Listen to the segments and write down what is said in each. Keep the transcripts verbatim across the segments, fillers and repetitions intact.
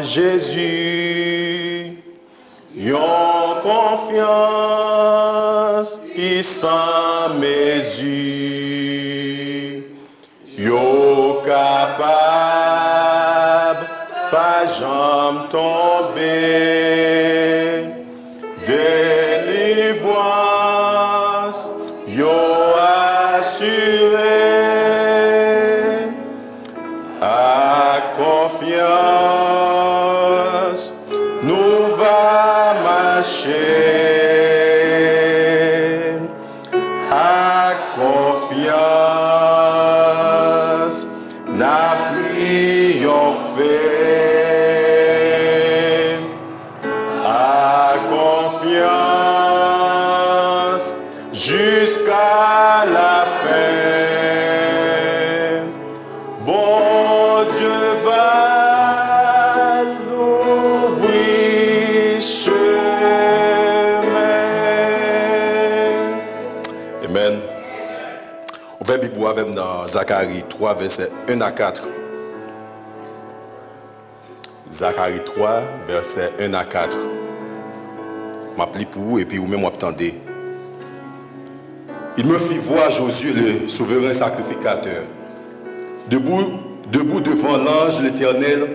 Jezi, yon konfyans ki san mezi. Yo kapab pa janm tonbe. Delivrans yo asire. Ak konfyans nou va mache. Ak konfyans n ap triyonfe. Ak konfyans jiska lafen. Bondye va louvri chemen. Amen. Ouvè Bib ou avè m nan Zakari twa, vèsè en a kat. Zakari twa, vèsè en a kat. M ap li pou ou epi ou menm w ap tande. Il me fit voir Josué, le souverain sacrificateur, debout, debout devant l'ange de l'Éternel,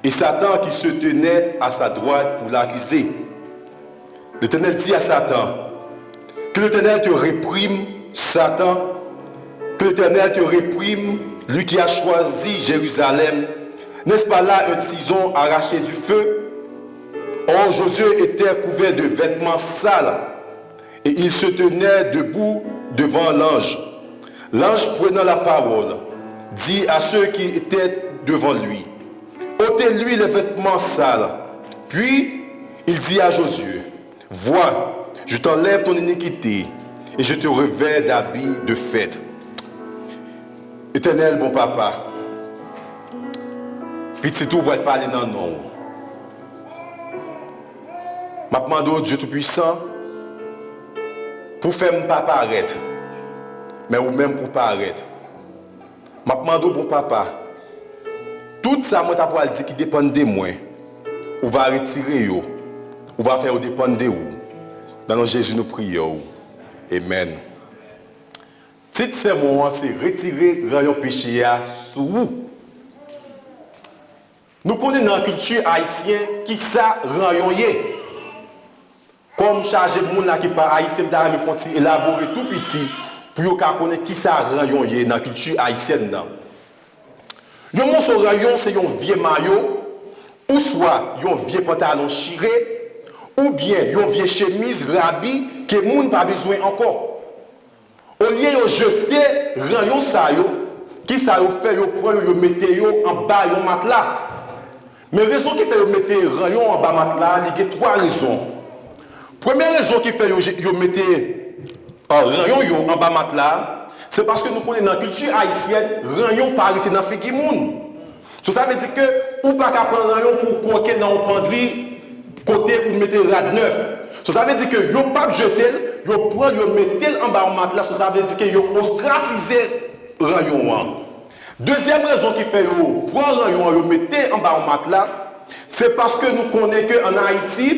et Satan qui se tenait à sa droite pour l'accuser. L'Éternel dit à Satan, que l'Éternel te réprime, Satan, que l'Éternel te réprime, lui qui a choisi Jérusalem. N'est-ce pas là un tison arraché du feu? Or, Josué était couvert de vêtements sales, et il se tenait debout devant l'ange. L'ange, prenant la parole, dit à ceux qui étaient devant lui, ôtez-lui les vêtements sales. Puis, il dit à Josué, vois, je t'enlève ton iniquité, et je te revêts d'habits de fête. Etènèl bon papa, pitit ou pral pale nan non w. M ap mande w, Dye Toupisan, pou fè m pa parèt, men ou menm pou parèt. M ap mande w, bon papa, tout sa mwen ta pral di ki depann de mwen, ou va retire yo, ou va fè yo depann de ou. Nan non Jezi nou priye w. Amen. Tit sèmon an se retire ranyon peche a sou ou. Nou konnen nan kilti ayisyen kisa ranyon ye. Kòm chaje moun la ki pa ayisyen, m ta renmen fè yon ti elabore tou piti pou yo ka konnen kisa ranyon ye nan kilti ayisyèn nan. Yon moso ranyon se yon vye mayo, ouswa yon vye pantalon chire, oubyen yon vye chemiz rabi ke moun pa bezwen ankò. Olye yo jete ranyon sa yo, kisa yo fè? Yo pran yo, yo mete yo anba yon matla. Men rezon ki fè yo mete ranyon anba matla a, li gen twa rezon. Premye rezon ki fè yo je-, yo mete, euh, ranyon yo anba matla a, se paske nou konnen nan kilti ayisyèn, ranyon pa rete nan figi moun. So, sa vle di ke ou pa ka pran ranyon pou w kwoke l nan yon pandri kote ou mete rad nèf. So, sa vle di ke yo p ap jete l, yo pran l, yo mete l anba yon matla. So, sa vle di ke yo ostratize ranyon an. Dezyèm rezon ki fè yo pran ranyon an, yo mete anba yon matla, se paske nou konnen ke ann Ayiti,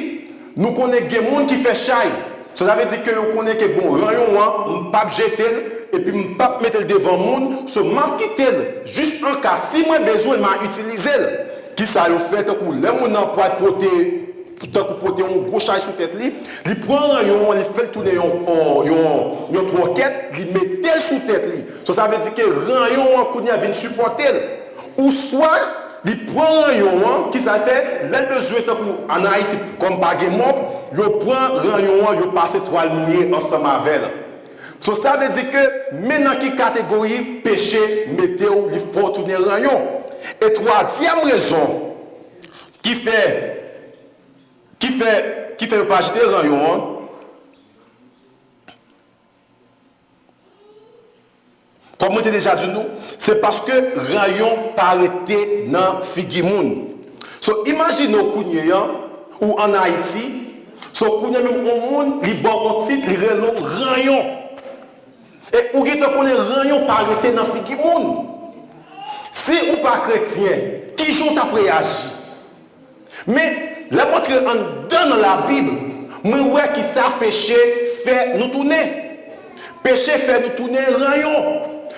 nou konnen gen moun ki fè chay. So, sa vle di ke yo konnen ke, bon, ranyon an, m p ap jete l, epi m p ap mete l devan moun, so, m ap kite l, jis an ka, si mwen bezwen l, m a itilize l. Kisa yo fè, tankou lè moun nan pral pote, tankou pote yon gwo chay sou tèt li, li pran ranyon an, li fè l tounen yon, yon, yon, yon twòkèt, li mete l sou tèt li. So, sa vle di ke ranyon an kounye a vin sipòte l. Ouswa, li pran ranyon an, kisa l fè? Lè l bezwen, tankou ann Ayiti, kòm pa gen mòp, yo pran ranyon an, yo pase twal mouye ansanm avè l. So, sa vle di ke men nan ki kategori peche mete w, li fè w tounen ranyon. E twazyèm rezon ki fè, ki fè, ki fè yo pa jete ranyon an, kòm mwen te deja di nou, se paske ranyon pa rete nan figi moun. So, imajine w kounye a, ou ann Ayiti, so, kounye a menm yon moun, li ba w yon tit, li rele w ranyon. E ou gentan konnen ranyon pa rete nan figi moun. Si ou pa kretyen, kijan w t ap reyaji? Men, lè m antre anndan nan Labib, mwen wè kisa peche fè nou tounen. Peche fè nou tounen ranyon.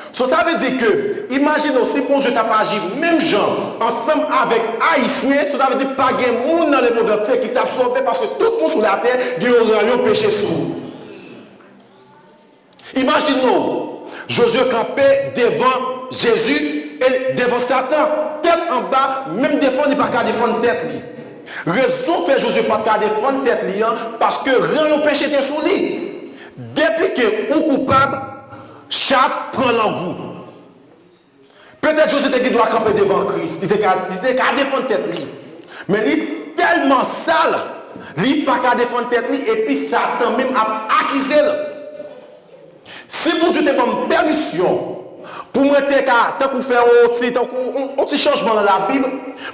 So, sa vle di ke, imajine w, si Bondye t ap aji menm jan ansanm avèk Ayisyen, so, sa vle di pa gen moun nan lemonn antye ki t ap sove, paske tout moun sou latè gen yon ranyon peche sou ou. Imajine w, Jozye kanpe devan Jezi e devan Satan, tèt anba, menm defann li pa ka defann tèt li. Rezon k fè Jozye pa t ka defann tèt li an, paske ranyon peche te sou li. Depi ke ou koupab, chat pran lang ou. Petèt Jozye te gen dwa kanpe devan Kris, li te ka, li te ka defann tèt li. Men li tèlman sal, li pa ka defann tèt li, epi Satan menm ap akize l. Si Bondye te ban m pèmisyon pou mwen te ka, tankou fè yon ti, tankou yon, yon ti chanjman nan Labib,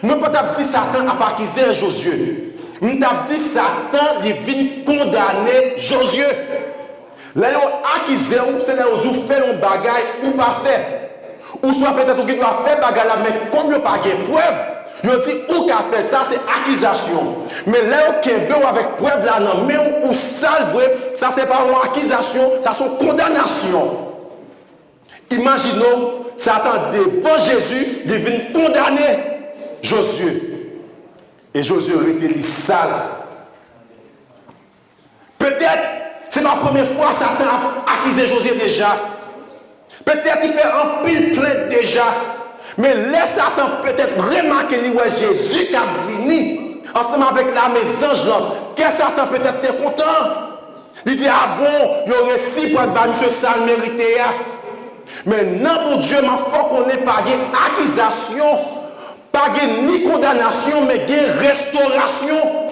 mwen pa t ap di Satan ap akize Jozye. M t ap di Satan li vin kondane Jozye. Lè yo akize w, se lè yo di w fè yon bagay ou pa fè. Ouswa petèt ou gen dwa fè bagay la, men kòm yo pa gen prèv, yo di ou ka fè l, sa se akizasyon. Men lè yo kenbe w avèk prèv la nan men w, ou sal vre, sa se pa yon akizasyon, sa se yon kondanasyon. Imajine w, Satan devan Jezi, li vin kondane Jozye. E Jozye rete li sal. Petèt, se pa premye fwa Satan ap akize Jozye deja. Petèt li fè anpil plent deja. Men lè Satan petèt remake li wè Jezi k ap vini ansanm avèk lame zanj lan, kè Satan petèt te kontan. Li di, "A bon, yo resi pral ba misye sa l merite a." Men nan Bondye, m ap fè w konnen pa gen akizasyon, pa gen ni kondanasyon, men gen restorasyon.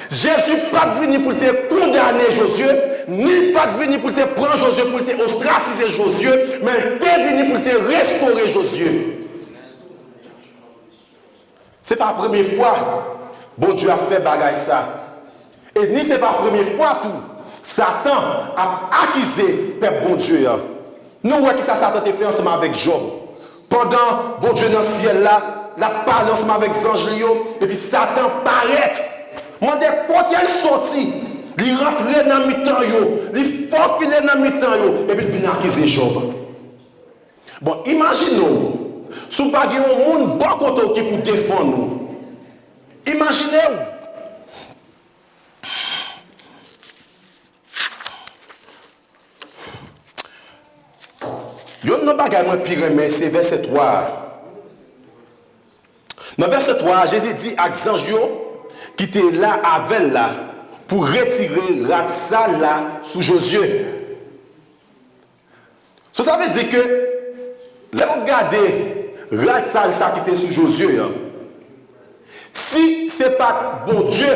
Jezi pa t vini pou l te kondane Jozye, ni l pa t vini pou l te pran Jozye, pou l te ostratize Jozye, men l te vini pou l te restore Jozye. Se pa premye fwa Bondye ap fè bagay sa. E ni se pa premye fwa tou Satan ap akize pèp Bondye a. Nou wè kisa Satan te fè ansanm avèk Jòb. Pandan Bondye nan syèl la, l ap pale ansanm avèk zanj li yo, epi Satan parèt. Mande kote l soti. Li rantre nan mitan yo, li fofile nan mitan yo, epi l vin akize Jòb. Bon, imajine w, si w pa gen yon moun bò kote w ki pou defann ou. Imajine w. Youn nan bagay mwen pi renmen, se vèsè twa a. Nan vèsè twa a, Jezi di ak zanj yo ki te la avè l la pou retire rad sal la sou Jozye. So, sa vle di ke lè w ap gade rad sal sa ki te sou Jozye an, si se pa t Bondye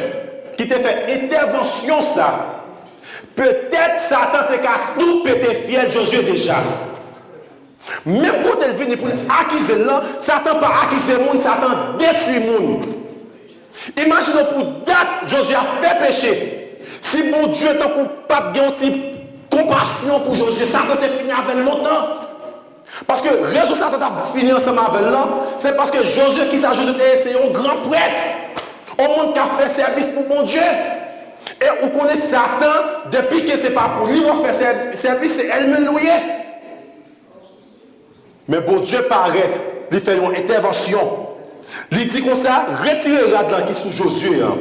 ki te fè entèvansyon sa, petèt Satan te ka tou pete fyèl Jozye deja. Menm kote l vini pou l akize l lan, Satan pa akize moun, Satan detwi moun. Imajine w pou dat Jozye ap fè peche. Si Bondye tankou pa t gen yon ti konpasyon pou Jozye, Satan te fini avè l lontan. Paske rezon Satan t ap fini ansanm avè l lan, se paske Jozye, kisa Jozye te ye? Se yon gran prèt. Yon moun k ap fè sèvis pou Bondye. E ou konnen Satan, depi ke se pa pou li w ap fè sè-, sèvis, se ènmi l ou ye. Men Bondye parèt, li fè yon entèvansyon. Li di konsa, retire rad lan ki sou Jozye an,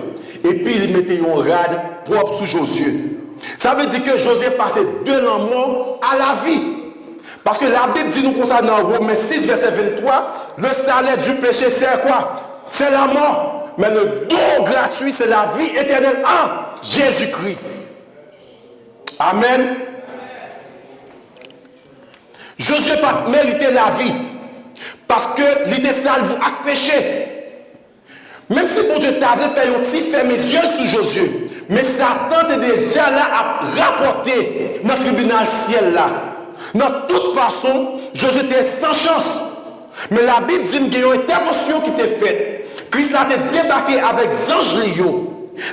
epi li mete yon rad pwòp sou Jozye. Sa vle di ke Jozye pase de lanmò a lavi. Paske Labib di nou konsa nan Women sis, vèsè venntwa, le salaire du péché, c'est quoi? C'est la mort. Mais le don gratuit, c'est la vie éternelle en Jésus-Christ. Amèn. Jozye pa t merite lavi, paske li te salvo ak peche. Menm si Bondye ta vle fè yon ti fèmen zye l sou Jozye, men Satan te deja la ap rapòte nan tribinal syèl la. Nan tout fason, Jozye te san chans. Men Labib di n gen yon entèvansyon ki te fèt. Kris la te debake avèk zanj li yo.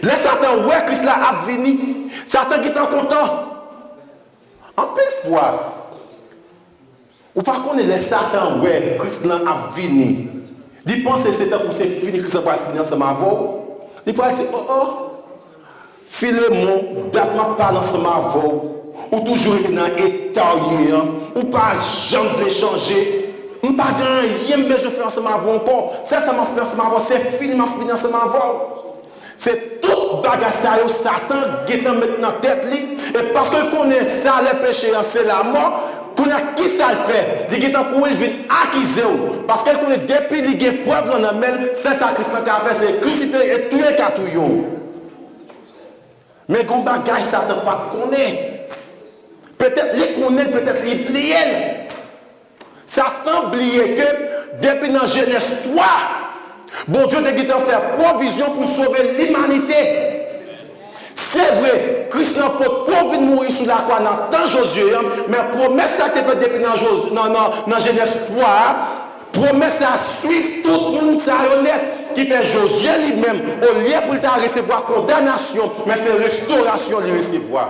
Lè Satan wè Kris la ap vini, Satan gentan kontan. Anpil fwa, ou pa konnen lè Satan wè Kris lan ap vini, Li panse se tankou se fini Kris la pral fini ansanm avè w. Li pral di, o, o, Filemon, dat m ap pale ansanm avè w, ou toujou rete nan eta w ye an, ou pa janm vle chanje. M pa gen anyen m bezwen fè ansanm avè w ankò. Sèl sa m ap fè ansanm avè w, se fini m ap fini ansanm avè w. Se tout bagay sa yo Satan gentan met nan tèt li, e paske l konnen salè peche an se lamò, kounye a kisa l fè? Li gentan kouri, l vin akize w, paske l konnen depi li gen prèv lan nan men l, sèl sa Kris lan ka fè se krisifye e touye ka touye w. Men gen yon bagay Satan pa t konnen. Petèt li konnen l, petèt li bliye l. Satan bliye ke depi nan Jenèz twa, Bondye te gentan fè pwovizyon pou l sove limanite. Se vre, Kris lan potko vin mouri sou lakwa nan tan Jozye an, men pwomès sa ki te fèt depi nan, Joz- nan, nan, nan Jenèz twa a, pwomès sa a swiv tout moun sa yo nèt. Ki fè Jozye li menm, olye pou l ta resevwa kondanasyon, men se restorasyon li resevwa.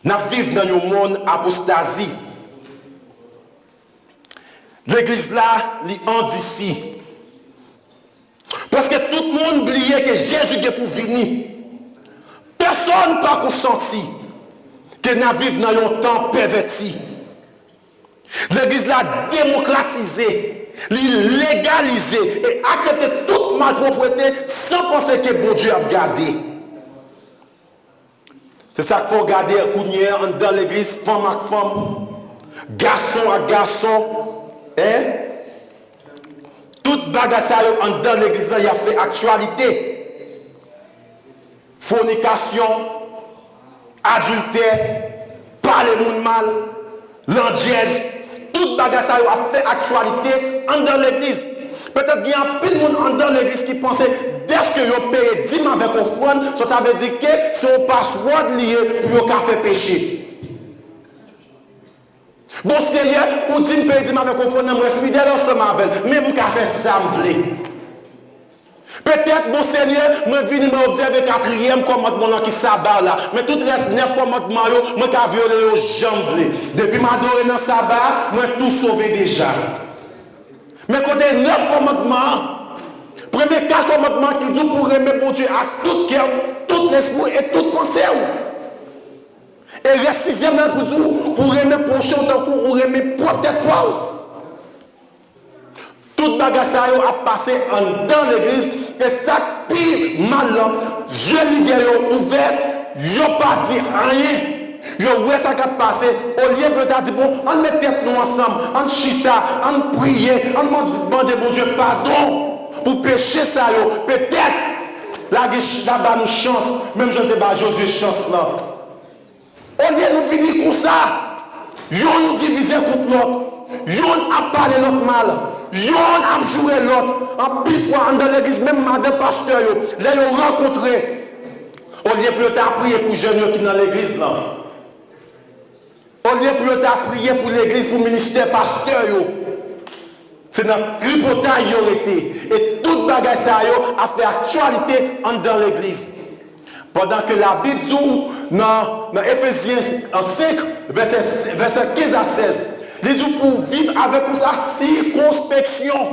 N ap viv nan yon monn apostazi. Legliz la, li andisi. Prèske tout moun bliye ke Jezi gen pou vini. Pèsonn pa konsanti ke n ap viv nan yon tan pèvèti. Legliz la demokratize, li legalize e aksepte tout malpwoprete san panse ke Bondye ap gade. Se sa k fè w gade kounye a anndan legliz, fanm ak fanm, gason ak gason, en? Tout bagay sa yo anndan legliz la, y ap fè aktyalite. Fònikasyon, adiltè, pale moun mal, landjèz, tout bagay sa yo ap fè aktyalite anndan legliz. Petèt gen anpil moun anndan legliz ki panse dèske yo peye dim avèk ofrann, sa, sa vle di ke se yon paswòd li ye pou yo ka fè peche. Bon, Senyè, ou di m peye dim avèk ofrann nan, mwen fidèl ansanm avè l, men m ka fè sa m vle. Petèt, bon Senyè, mwen vini, mwen obsève katriyèm kòmandman lan ki Saba la, men tout rès nèf kòmandman yo, mwen ka vyole yo jan m vle. Depi m adore nan Saba a, mwen tou sove deja. Men kote nèf kòmandman an? Premye kat kòmandman ki di w pou w renmen Bondye ak tout kè w, tout lespri w e tout panse w. E rès sizyèm nan pou di w pou w renmen pwochen w tankou ou renmen pwòp tèt pa w. Tout bagay sa yo ap pase anndan legliz, e sa k pi mal lan, zye lidè yo ouvè, yo pa di anyen. Yo wè sa k ap pase, olye pou yo ta di, bon, ann met tèt nou ansanm, ann chita, ann priye, ann mande, mande Bondye padon pou peche sa yo. Petèt, l a gen ch- l a ba nou chans, menm jan l te ba Jozye chans lan. Olye nou vini konsa, yonn divize kont lòt, yonn ap pale lòt mal, yonn ap joure lòt. Anpil fwa anndan legliz, menm madan pastè yo, lè yo rankontre, olye pou yo ta priye pou jèn yo ki nan legliz lan, olye pou yo ta priye pou legliz, pou ministè pastè yo, se nan tripotay yo rete. E tout bagay sa yo ap fè aktyalite anndan legliz. Pandan ke Labib di w nan, nan Efezyen senk, vèsè, vèsè kenz a sèz, li di w pou w viv avèk yon sa sikonspeksyon.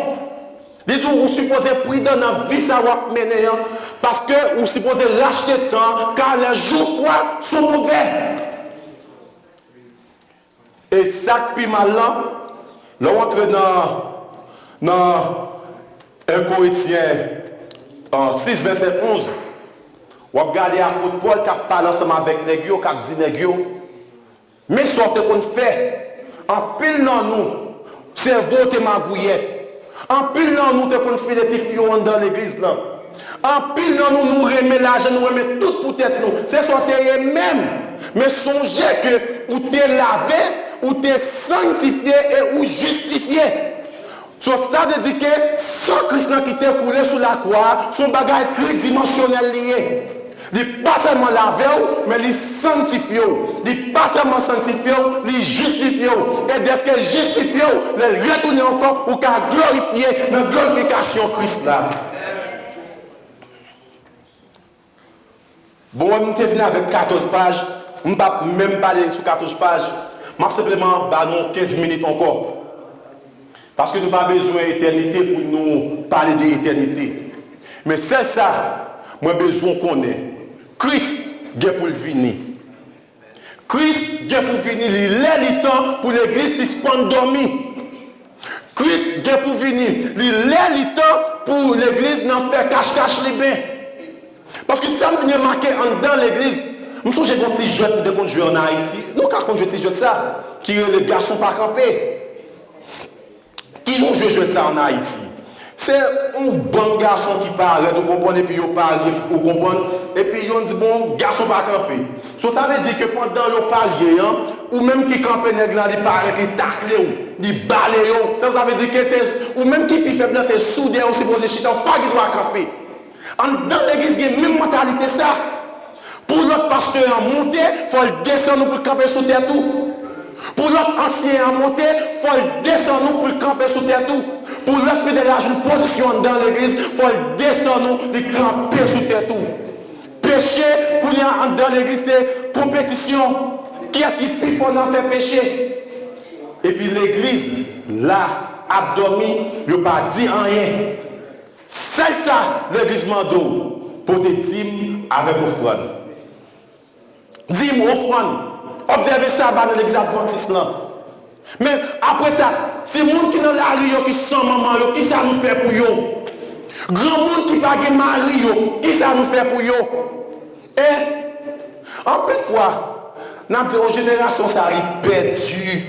Li di w, ou sipoze pridan nan vi sa w ap mennen an, paske ou sipoze rachte tan, kar les jours quoi sont mauvais. E sa k pi mal lan, lè w antre nan, nan en Korentyen, ah, sis, vèsè onz, w ap gade apot Pòl k ap pale ansanm avèk nèg yo, k ap di nèg yo, men sa w te konn fè. Anpil nan nou, sèvo te magouyè. Anpil nan nou te konn file tifi yo anndan legliz lan. Anpil nan nou, nou renmen lajan, nou renmen tout pou tèt nou. Se sa w te ye menm. Men sonje ke ou te lave, ou te sanntifye e ou jistifye. So, sa vle di ke san Kris lan ki te koule sou lakwa a, se yon bagay tridimansyonèl li ye. Li pa sèlman lave w, men li sanntifye w. Li pa sèlman sanntifye w, li jistifye w. E dèske l jistifye w, lè l retounen ankò, ou ka glorifye nan glorifikasyon Kris la. Bon, m te vin avèk katòz paj, m p ap menm pale sou katòz paj, m ap senpleman ba nou kenz minit ankò. Paske nou pa bezwen etènite pou nou pale de etènite. Men sèl sa, mwen bezwen w konnen, Kris gen pou l vini. Kris gen pou vini, li lè li tan pou legliz sispann dòmi. Kris gen pou vini, li lè li tan pou legliz nan fè kachkach li ben. Paske sa m vin remake anndan legliz, m sonje gen yon ti jwèt nou te konn jwe ann Ayiti. Nou ka konn jwe ti jwèt sa, ki rele Gason pa kanpe. Kijan w jwe jwèt sa ann Ayiti? Se yon bann gason ki parèt, ou konprann, epi yo parye, ou konprann, epi yo di, bon, gason pa kanpe. So, sa vle di ke pandan yo parye an, ou menm ki kanpe nèg la, li parèt, li takle w, li bale w. Sa, sa vle di ke se ou menm ki pi fèb la, se sou dèyè w sipoze chita, ou pa gen dwa kanpe. Anndan legliz gen menm mantalite sa. Pou lòt pastè an monte, fò l desann ou pou l kanpe sou tèt ou. Pou lòt ansyen an monte, fò l desann ou pou l kanpe sou tèt ou. Pou lòt fidèl la jwenn pozisyon anndan legliz, fò l desann ou, li kanpe sou tèt ou. Peche, kounye a anndan legliz, se konpetisyon. Kiyès ki pi fò nan fè peche? Epi legliz la ap dòmi, yo pa di anyen. Sèl sa legliz mande w, pote dim avèk ofrann. Dim, ofrann. Obsève saba nan legliz advantis lan. Men apre sa, timoun ki nan lari yo, ki san manman yo, kisa nou fè pou yo? Granmoun ki pa gen mari yo, kisa nou fè pou yo? E anpil fwa, n ap di, o, jenerasyon sa, li pèdi.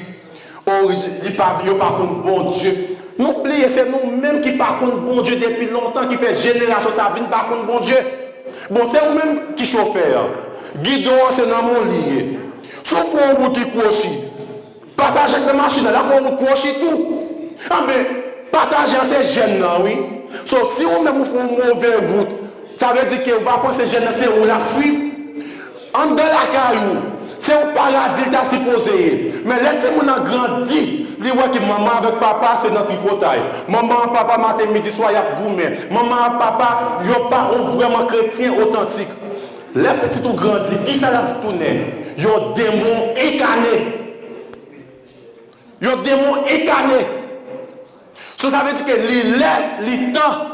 O, li pa, yo pa konn Bondye. Nou bliye, se nou menm ki pa konn Bondye depi lontan, ki fè jenerasyon sa vin pa konn Bondye. Bon, se ou menm ki chofè an. Gidon an, se nan men w li ye. Si w fè yon wout ki kwochi, pasaje k nan machin nan, l ap fè yon wout kwochi tou. Anben, pasaje an se jèn nan, wi. So, si ou menm ou fè yon move wout, sa vle di ke ou pa panse jèn nan se ou l ap swiv? Anndan lakay ou, se yon paradi l ta sipoze ye. Men lè timoun nan grandi, li wè ke manman avèk papa se nan tripotay. Manman ak papa maten, midi, swa, y ap goumen. Manman ak papa, yo pa vrèman kretyen otantik. Lè pitit ou grandi, kisa l ap tounen? Yon demon enkane. Yon demon enkane. So, sa vle di ke li lè, li tan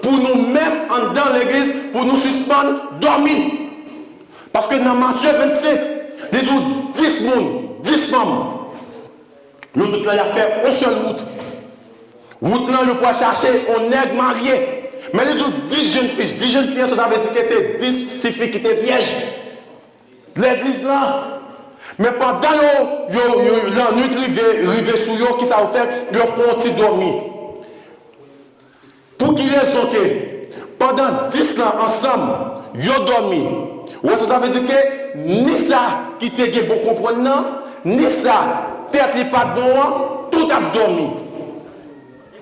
pou nou menm anndan legliz, pou nou sispann dòmi. Paske nan Matye vennsenk, li di w dis moun, dis fanm, yo tout la, y ap fè yon sèl wout. Wout lan, yo pral chache yon nèg marye. Men li di w dis jèn fi, dis jèn fi an, so sa vle di ke se dis tifi ki te vyèj. Legliz lan. Men pandan yo, yo, yo, lannwit rive, rive sou yo, kisa yo fè? Yo fè yon ti dòmi. Pou ki rezon ke pandan dis lan ansanm, yo dòmi? Ou wè sa sa vle di ke ni sa ki te gen bon konprann nan, ni sa tèt li pa t bon an, tout ap dòmi.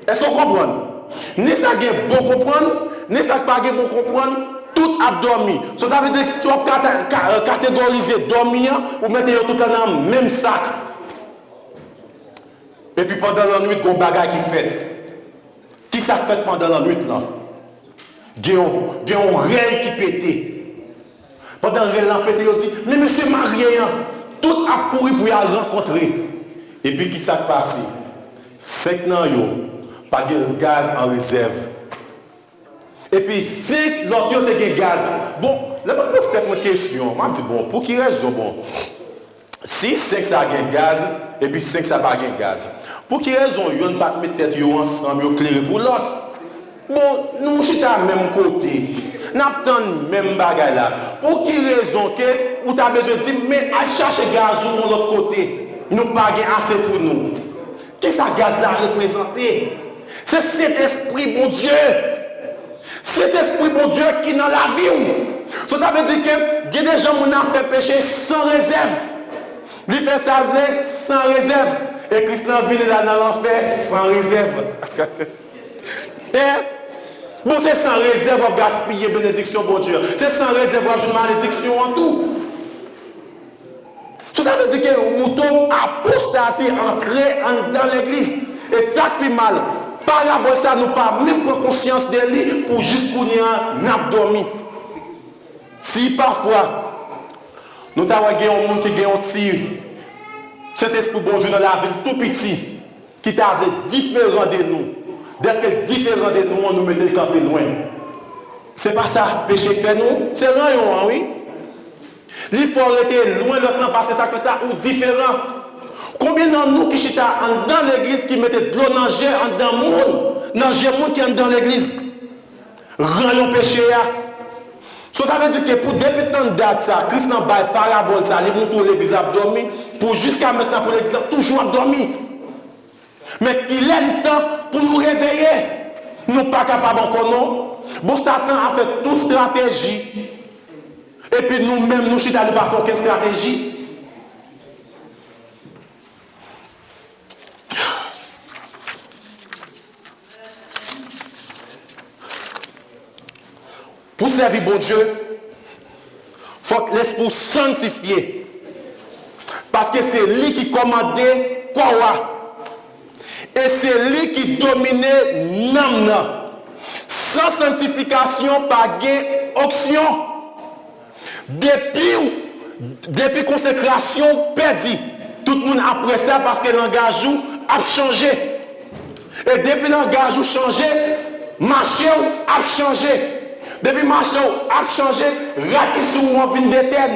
Èske w konprann? Ni sa gen bon konprann, ni sa k pa gen bon konprann, tout ap dòmi. So, sa vle di, si w ap kata-, ka-, kategorize dòmi an, ou mete yo tout la nan menm sak. Epi pandan lannwit, gon bagay ki fèt. Ki sa k fèt pandan lannwit lan? Gen yon, gen yon rèl ki pete. Pandan rèl lan pete, yo di, men mesye marye an, tout ap kouri pou y al rankontre. Epi ki sa k pase? Senk nan yo pa t gen gaz an rezèv. Epi senk lòt yo te gen gaz. Bon, lè m ap poze tèt mwen kesyon, m ap di, bon, pou ki rezon, bon, si senk sa gen gaz, epi senk sa pa gen gaz, pou ki rezon yonn pa t met tèt yo ansanm, yo klere pou lòt? Bon, nou chita menm kote, n ap tann menm bagay la. Pou ki rezon ke ou ta bezwen di m, men al chache gaz ou yon lòt kote? Nou pa gen ase pou nou. Kisa gaz la reprezante? Se Sentespri Bondye. Sentespri Bondye ki nan lavi w. So, sa vle di ke gen de jan moun nan fè peche san rezèv. Li fè sa l vle san rezèv. E Kris lan vini la nan lanfè san rezèv. E, bon, se san rezèv w ap gaspiye benediksyon Bondye an. Se san rezèv w ap jwenn malediksyon an tou. So, sa vle di ke yon mouton apostati antre anndan legliz. E sa k pi mal, parabòl sa, nou pa menm pran konsyans de li pou jis kounye a n ap dòmi. Si pafwa nou ta wè gen yon moun ki gen yon ti Sentespri Bondye nan lavi l tou piti, ki ta vle diferan de nou, dèske l diferan de nou an, nou mete l kanpe lwen. Se pa sa peche fè nou, se ranyon an, wi. Li fè w rete lwen lòt lan, paske sa k fè sa, ou diferan. Konbyen nan nou ki chita anndan legliz ki mete dlo nan je anndan moun, nan je moun ki anndan legliz? Ranyon peche a. So, sa vle di ke pou depi tan dat sa, Kris lan bay parabòl sa, li montre w legliz ap dòmi, pou jiska mentnan pou legliz lan toujou ap dòmi. Men kilè li tan pou nou reveye? Nou pa kapab ankò non. Bon, Satan ap fè tout estrateji. Epi nou menm, nou chita, nou pa fè okenn estrateji. Pou sèvi Bondye, fòk lespri w sanntifye. Paske se li ki kòmande kò a. E se li ki domine nanm nan. San sanntifikasyon, pa gen onksyon. Depi w, depi konsekrasyon w pèdi, tout moun ap wè sa paske langaj ou ap chanje. E depi langaj ou chanje, mache w ap chanje. Depi mache w ap chanje, rad ki sou ou an vin detèn.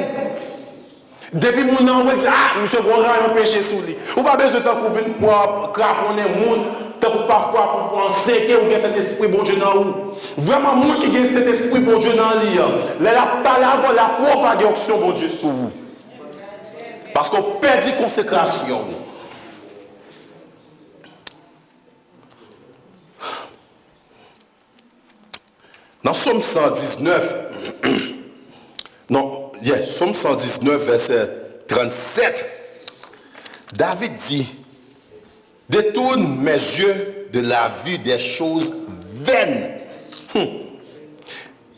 Depi moun nan wè l di, "Ah, misye gon ranyon peche sou li." Ou pa bezwen tankou vin pran kraponnen moun, tankou pafwa pou pran seke ou gen Sentespri Bondye nan ou. Vrèman, moun ki gen Sentespri Bondye nan li an, lè l ap pale avè w, l ap wè w pa gen onksyon Bondye sou ou. Paske w pèdi konsekrasyon w. Nan Sòm san diznèf, non, yeah, Sòm san diznèf, vèsè trannsèt, David di, "Détourne mes yeux de la vue des choses vaines." Hmm.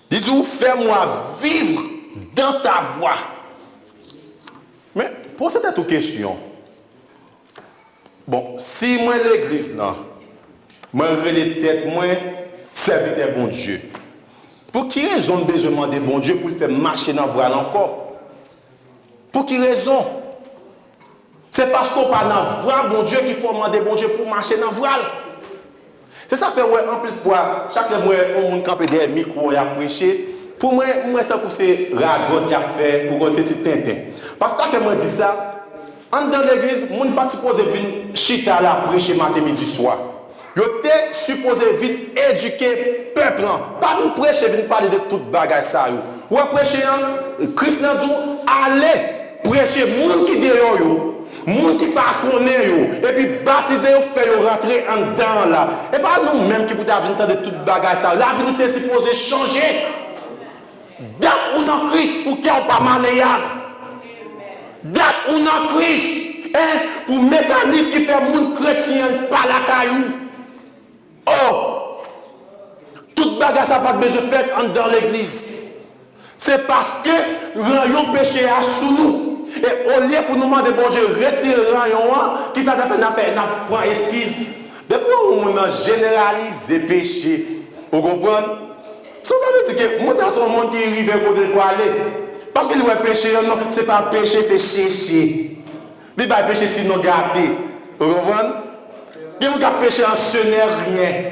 Li di, "Ou fais-moi vivre dans ta voie." Men, poze tèt ou kesyon. Bon, si mwen legliz lan, mwen rele tèt mwen sèvitè Bondye, pou ki rezon m bezwen mande Bondye pou l fè m mache nan vwa l ankò? Pou ki rezon? Se paske w pa nan vwa Bondye ki fè w mande Bondye pou w mache nan vwa l. Se sa fè w wè anpil fwa, chak lè m wè yon moun kanpe dèyè mikwo, y ap preche, pou mwen, m wè tankou se radòt y ap fè, ou konn se ti tenten. Paske sa fè mwen di sa, anndan legliz, moun pa t sipoze vin chita la preche maten, midi, swa. Yo te sipoze vin edike pèp lan. Pa vin preche, vin pale de tout bagay sa yo. Ou wè preche an, Kris lan di w, "Ale, preche moun ki deyò yo, moun ki pa konnen yo, epi batize yo, fè yo rantre anndan an la." E pa nou menm ki pou ta vin tande tout bagay sa yo. Lavi nou te sipoze chanje. Dat ou nan Kris pou kè w pa maleyab. Dat ou nan Kris, en, pou mekanis ki fè moun kretyen an pa lakay ou. Oh! Tout bagay sa pa t bezwen fèt anndan legliz. Se paske ranyon peche a sou nou. E olye pou nou mande Bondye retire ranyon an, kisa n ap fè? N ap fè, n ap pran eskiz. Depi w wè yon moun nan jeneralize peche, ou konprann? Sa, sa vle di ke moun sa se yon moun ki rive kote l pwale. Paske li wè peche an, non, se pa peche, se cheche. Li bay peche ti non gate. Ou konprann? Gen moun k ap peche an se nè ryen.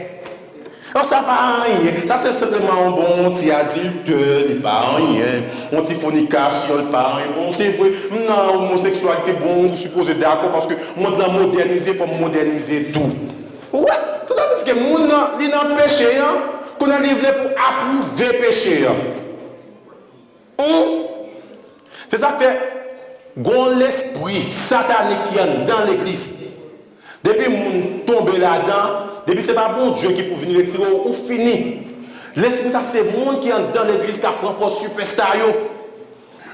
An sa pa anyen. Sa se senpleman yon bon ti adiltè, li pa anyen. Yon ti fònikasyon, li pa anyen. Bon, se vre, m nan omoseksyalite, bon, ou sipoze dakò paske mond lan modènize, fò m modènize tou. Ou wè, sa, sa vle di ke moun nan, li nan peche an, kounye a li vle pou apwouve peche an. Hum? Se sa k fè gon lespri satanik ki anndan legliz. Depi moun tonbe ladan, depi se pa Bondye ki pou vin retire w, ou fini. Lespri sa se moun ki anndan legliz k ap pran pòz sipèsta yo.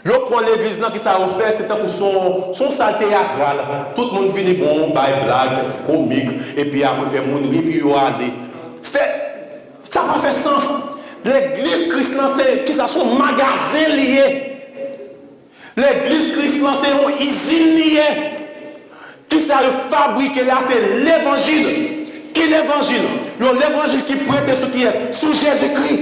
Yo pran legliz lan, kisa yo fè? Se tankou se yon, se yon sal teyatral. Tout moun vini, bon, bay blag, fè ti komik, epi apre fè moun ri, epi yo ale. Fè, sa pa fè sans. Legliz Kris lan se, kisa, se yon magazen li ye. Legliz Kris lan se yon izin li ye. Kisa yo fabrike la? Se levanjil. Ki levanjil? Yon levanjil ki prete sou kiyès? Sou Jezikri.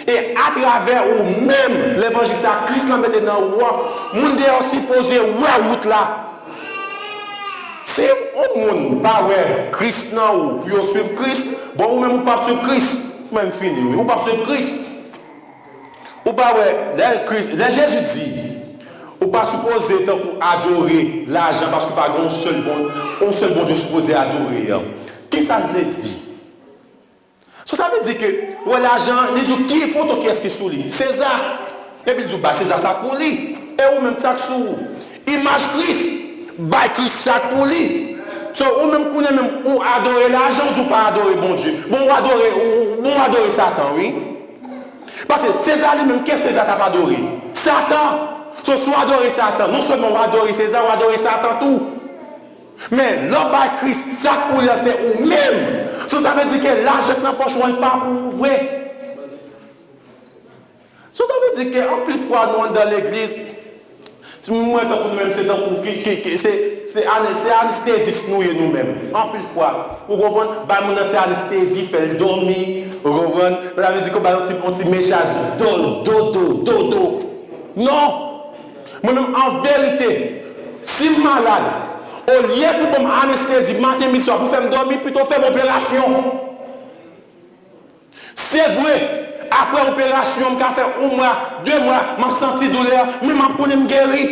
E atravè ou menm, levanjil sa Kris lan mete nan ou an, moun deyò sipoze wè wout la. Si yon moun pa wè Kris nan ou pou yo swiv Kris, bon, ou menm ou p ap swiv Kris. Ou menm fini, wi. Ou p ap swiv Kris. Ou pa wè, lè Kris, lè Jezi di, ou pa sipoze tankou adore lajan paske pa gen yon sèl bon, yon sèl Bondye w sipoze adore an. Kisa l vle di? So sa vle di ke, wè lajan, li di w ki foto kiyès ki sou li? Seza. Epi l di w bay Seza sa k pou li. E ou menm sa k sou ou? Imaj Kris. Bay Kris sa k pou li. So ou menm kounye a menm ou adore lajan, ou di w pa adore Bondye. Bon, ou adore, ou, ou- bon, ou adore Satan, wi. Paske Seza li menm, kiyès Seza t ap adore? Satan. So si w adore Satan, non sèlman w adore Seza, w adore Satan tou. Men lè w bay Kris sa k pou li an, se ou menm. So sa vle di ke lajan k nan pòch ou an, li pa pou ou vre. So sa vle di ke anpil fwa nou anndan legliz, mwen tankou nou menm, se tankou ki, ki, ki, se, se ane- se anestezis nou ye nou menm. Anpil fwa, ou konprann, bay moun nan ti anestezi, fè l dòmi, ou konprann. Sa vle di ke w ba l yon ti, yon ti mechaj dòl, dodo, dodo. Non! Mwen menm, an verite, si m malad, olye pou ban m anestezi maten, midi, swa, pou fè m dòmi, pito fè m operasyon. Se vre, apre operasyon, m ka fè yon mwa, de mwa, m ap santi doulè, men m ap konnen m geri.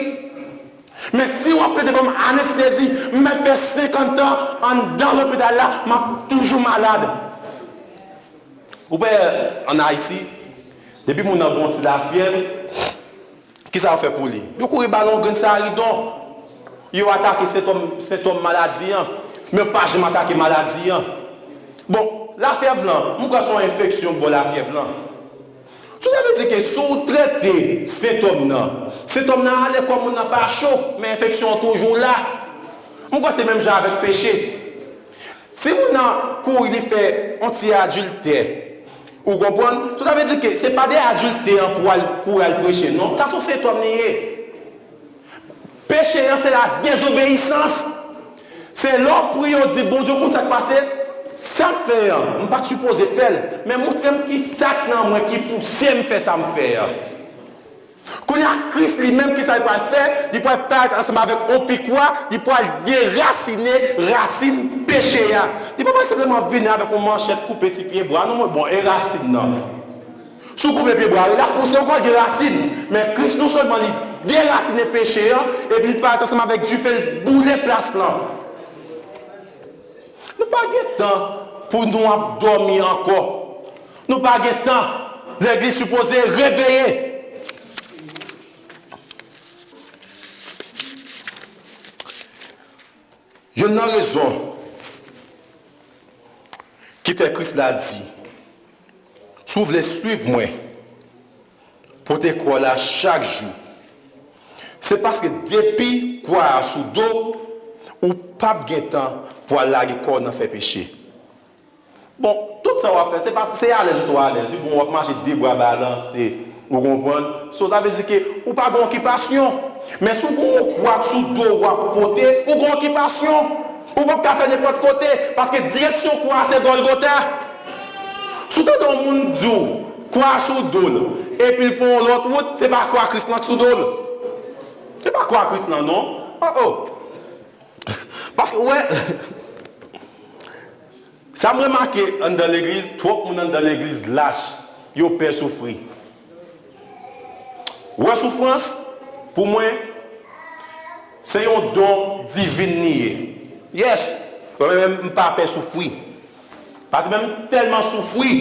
Men si w ap plede ban m anestezi, m mèt fè senkant tan anndan lopital la, m ap toujou malad. Ou wè, ann Ayiti, depi moun nan gen yon ti lafyèv, kisa yo fè pou li? Yo kouri ba l yon grenn saridon. Yo atake sentòm, sentòm maladi an, men yo pa janm atake maladi an. Bon, lafyèv lan, m kwè se yon enfeksyon k ba w lafyèv lan. So sa vle di ke si w trete sentòm nan, sentòm nan ale, kò moun nan pa cho, men enfeksyon an toujou la. M kwè se menm jan avèk peche. Si moun nan kouri li fè yon ti adiltè, ou konprann? So sa vle di ke se pa de adiltè an pou al kouri al preche, non. Sa se yon sentòm li ye. Peche an se la dezobeyisans. Se lè w priye, w di, Bondye, w konn sa k pase? Sa m fè an, m pa t sipoze fè l. Men montre m ki sa k nan mwen ki pouse m fè sa m fè an. Kounye a, Kris li menm, kisa li pral fè? Li pral parèt ansanm avèk yon pikwa, li pral derasine rasin peche a. Li pa pral senpleman vini avèk yon manchèt koupe ti pyebwa, non, mwen, bon, e rasin nan. Si w koupe pyebwa a, l ap pouse ankò, l gen rasin. Men Kris non sèlman li derasine peche an, epi li parèt ansanm avèk dife, l boule plas lan. Nou pa gen tan pou nou ap dòmi ankò. Nou pa gen tan. Legliz sipoze reveye. Youn nan rezon ki fè Kris la di, si w vle swiv mwen, pote kwa w la chak jou. Se paske depi kwa a sou do w, ou p ap gen tan pou al lage kò w nan fè peche. Bon, tout sa w ap fè, se pa, se alèz ou twò alèz, wi. Bon, w ap mache de bra balanse, ou konprann? So, sa vle di ke ou pa gen okipasyon. Men si w gen yon kwa k sou do w ap pote, ou gen okipasyon. Ou p ap ka fè nenpòt kote, paske direksyon kwa a se Gòlgota. Si w tande yon moun di w kwa sou do l, epi l fè yon lòt wout, se pa kwa Kris lan k sou do l. Se pa kwa Kris lan, non. Oh, oh. Paske, w wè, sa m remake anndan legliz, twòp moun anndan legliz lach, yo pè soufri. Wè soufrans, pou mwen, se yon don divin li ye. Yes! Mwen menm, m pa pè soufri. Paske menm m tèlman soufri,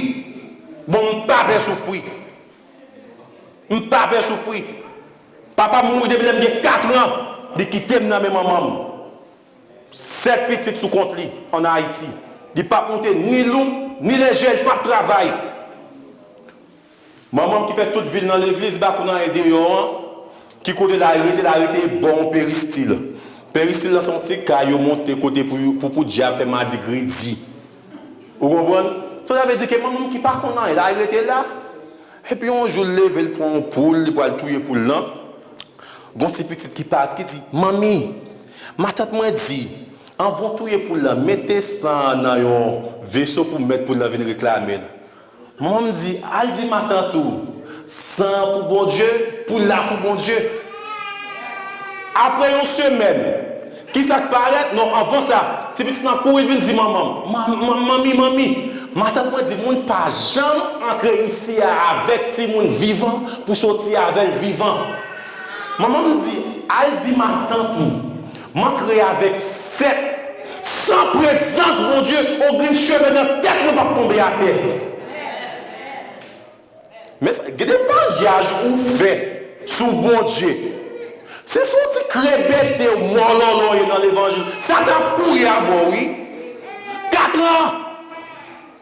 bon, m pa pè soufri. M pa pè soufri. Papa m mouri depi lè m gen kat an. Li kite m nan men manman m. Sèt pitit sou kont li ann Ayiti. Li p ap moute ni lou, ni lejè, li p ap travay. Manman m ki fè tout vi l nan legliz, li pa konn anyen deyò an, ki kote l al rete, l al rete bò yon peristil. Peristil lan se yon ti kay yo monte kote pou, pou, pou dyab fè madigredi. Ou konprann? So, sa vle di ke manman m ki pa konn anyen, l al rete la. Epi yon jou, l leve, l pran yon poul, li pral touye poul lan. Gon ti pitit ki parèt, ki di, "Manmi, matant mwen di, anvan w touye poul lan, mete san an nan yon veso pou mèt poul lan vin reklame l." Manman m di, al di matant ou, san an pou Bondye, poul la pou Bondye. Apre yon semèn, kisa k parèt? Non, anvan sa, ti pitit lan kouri vin di manman m, "Man-, man-, manmi, manmi, matant mwen di moun pa janm antre isi a avèk timoun vivan pou soti avè l vivan." Manman m di, al di matant ou, m antre avèk sèt, san prezans Bondye, yon grenn cheve nan tèt mwen p ap tonbe atè. Men sa, gade paryaj ou fè sou Bondye. Se sou ti krebete w mòlòlò ye nan levanjil. Satan ap kouri avè w, wi. Katran!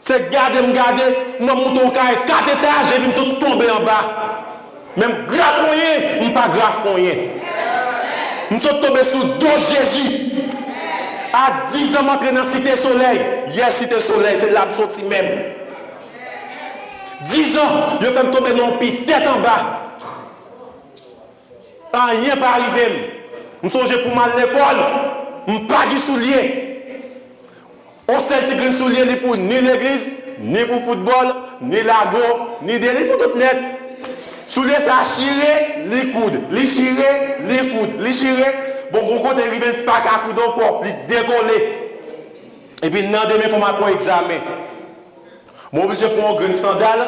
Se gade m gade, mwen m moute yon kay kat etaj, epi m sot tonbe anba. Men m grafonyen, m pa grafonyen. M sot tonbe sou do Jezi. A diz an, m antre nan Site Solèy. Yes, Site Solèy, se la m soti menm. Diz an, yo fè m tonbe nan yon pi tèt anba. Anyen pa rive m. M sonje pou m al lekòl, m pa gen soulye. On sèl ti grenn soulye, li pou ni legliz, ni pou foutbòl, ni lago, ni de, li pou tout nèt. Soulye sa a chire, li koud, li chire, li koud, li chire. Bon, gon kote rive, li pa ka koud ankò, li dekole. Epi nan demen, fò m al pran egzamen. Mwen oblije pran yon grenn sandal,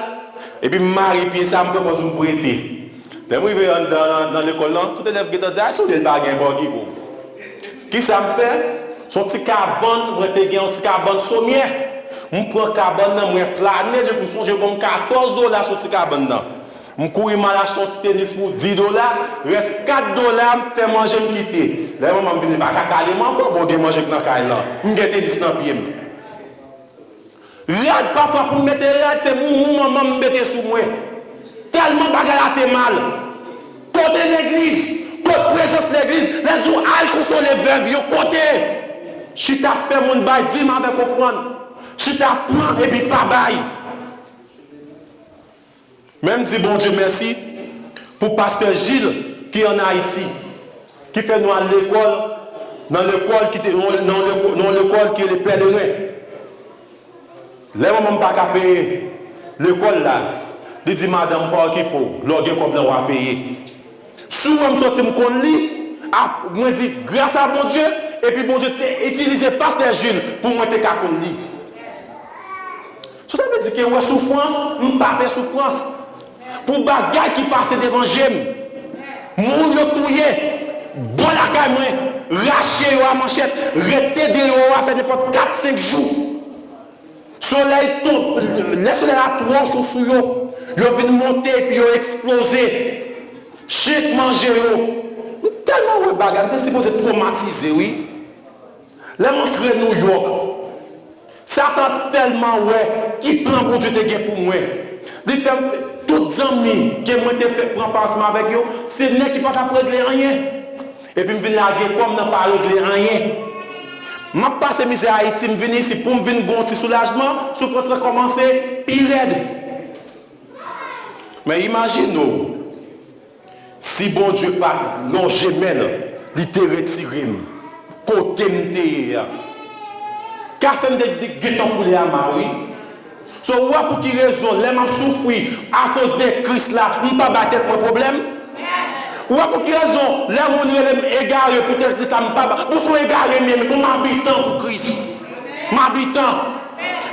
epi m mare pye sa, m pran pòz m prete. Lè m rive anndan nan, nan lekòl lan, tout elèv gentan di, "Ay, soulye l pa gen bògì pou." Kisa m fè? Se yon ti kabann, mwen te gen yon ti kabann somyè. M pran kabann nan, mwen plane l, epi m sonje ban m katòz dola sou ti kabann nan. M kouri m al achte yon ti tenis pou dis dola, rès kat dola, m fè manje, m kite. Lè manman m vini, pa ka kale m ankò, bon, gen manje k nan kay lan. M gen tenis nan pye m. Rad, pafwa pou m mete rad, se moumou manman m mete sou mwen. Tèlman bagay la te mal. Kote legliz? Kot prezans legliz? Lè di w al konsole vèv yo, kote? Chita fè moun bay dim avèk ofrann. Chita pran epi pa bay. Men m di Bondye mèsi pou pastè Jil ki ann Ayiti, ki fè nou al lekòl, nan lekòl ki te, nan, nan lekò-, nan lekòl ki rele Pèleren. Lè manman m pa ka peye lekòl la, li di, "Madanm, pa okipe w, lè w gen kòb la, w a peye." Si w wè m sòti m konn li, a, mwen di, "Gras a Bondye," epi Bondye te itilize pastè Jil pou mwen te ka konn li. So, sa vle di ke wè soufrans, m pa pè soufrans. Pou bagay ki pase devan je m, moun yo touye, bò lakay mwen, rache yo a manchèt, rete deyò a fè nenpòt kat, senk jou. Solèy tonbe, lè solèy la twò cho sou yo, yo vin monte epi yo eksploze. Chen k manje yo. M tèlman wè bagay, m te sipoze twomatize, wi. Lè m antre Nouyòk, Satan tèlman wè ki plan Bondye te gen pou mwen. Li fè m, tout zanmi ke mwen te fè pran pa ansanm avèk yo, se nèg ki pa t ap regle anyen. Epi m vin lage kò m nan pa regle anyen. M ap pase mizè Ayiti, m vin isit pou m vin gen yon ti soulajman, soufrans lan kòmanse pi rèd. Men imajine w, si Bondye pa t lonje men l, li te retire m kote m te ye a. Kafe m te, te gentan koule ama, wi. So, ou wè pou ki rezon, lè m ap soufri akoz de Kris la, m pa bay tèt mwen pwoblèm? Ou wè pou ki rezon, lè moun rele m egare poutèt Kris la, m pa ba-, bon, se yon egare m ye, men bon, m abitan pou Kris. M abitan.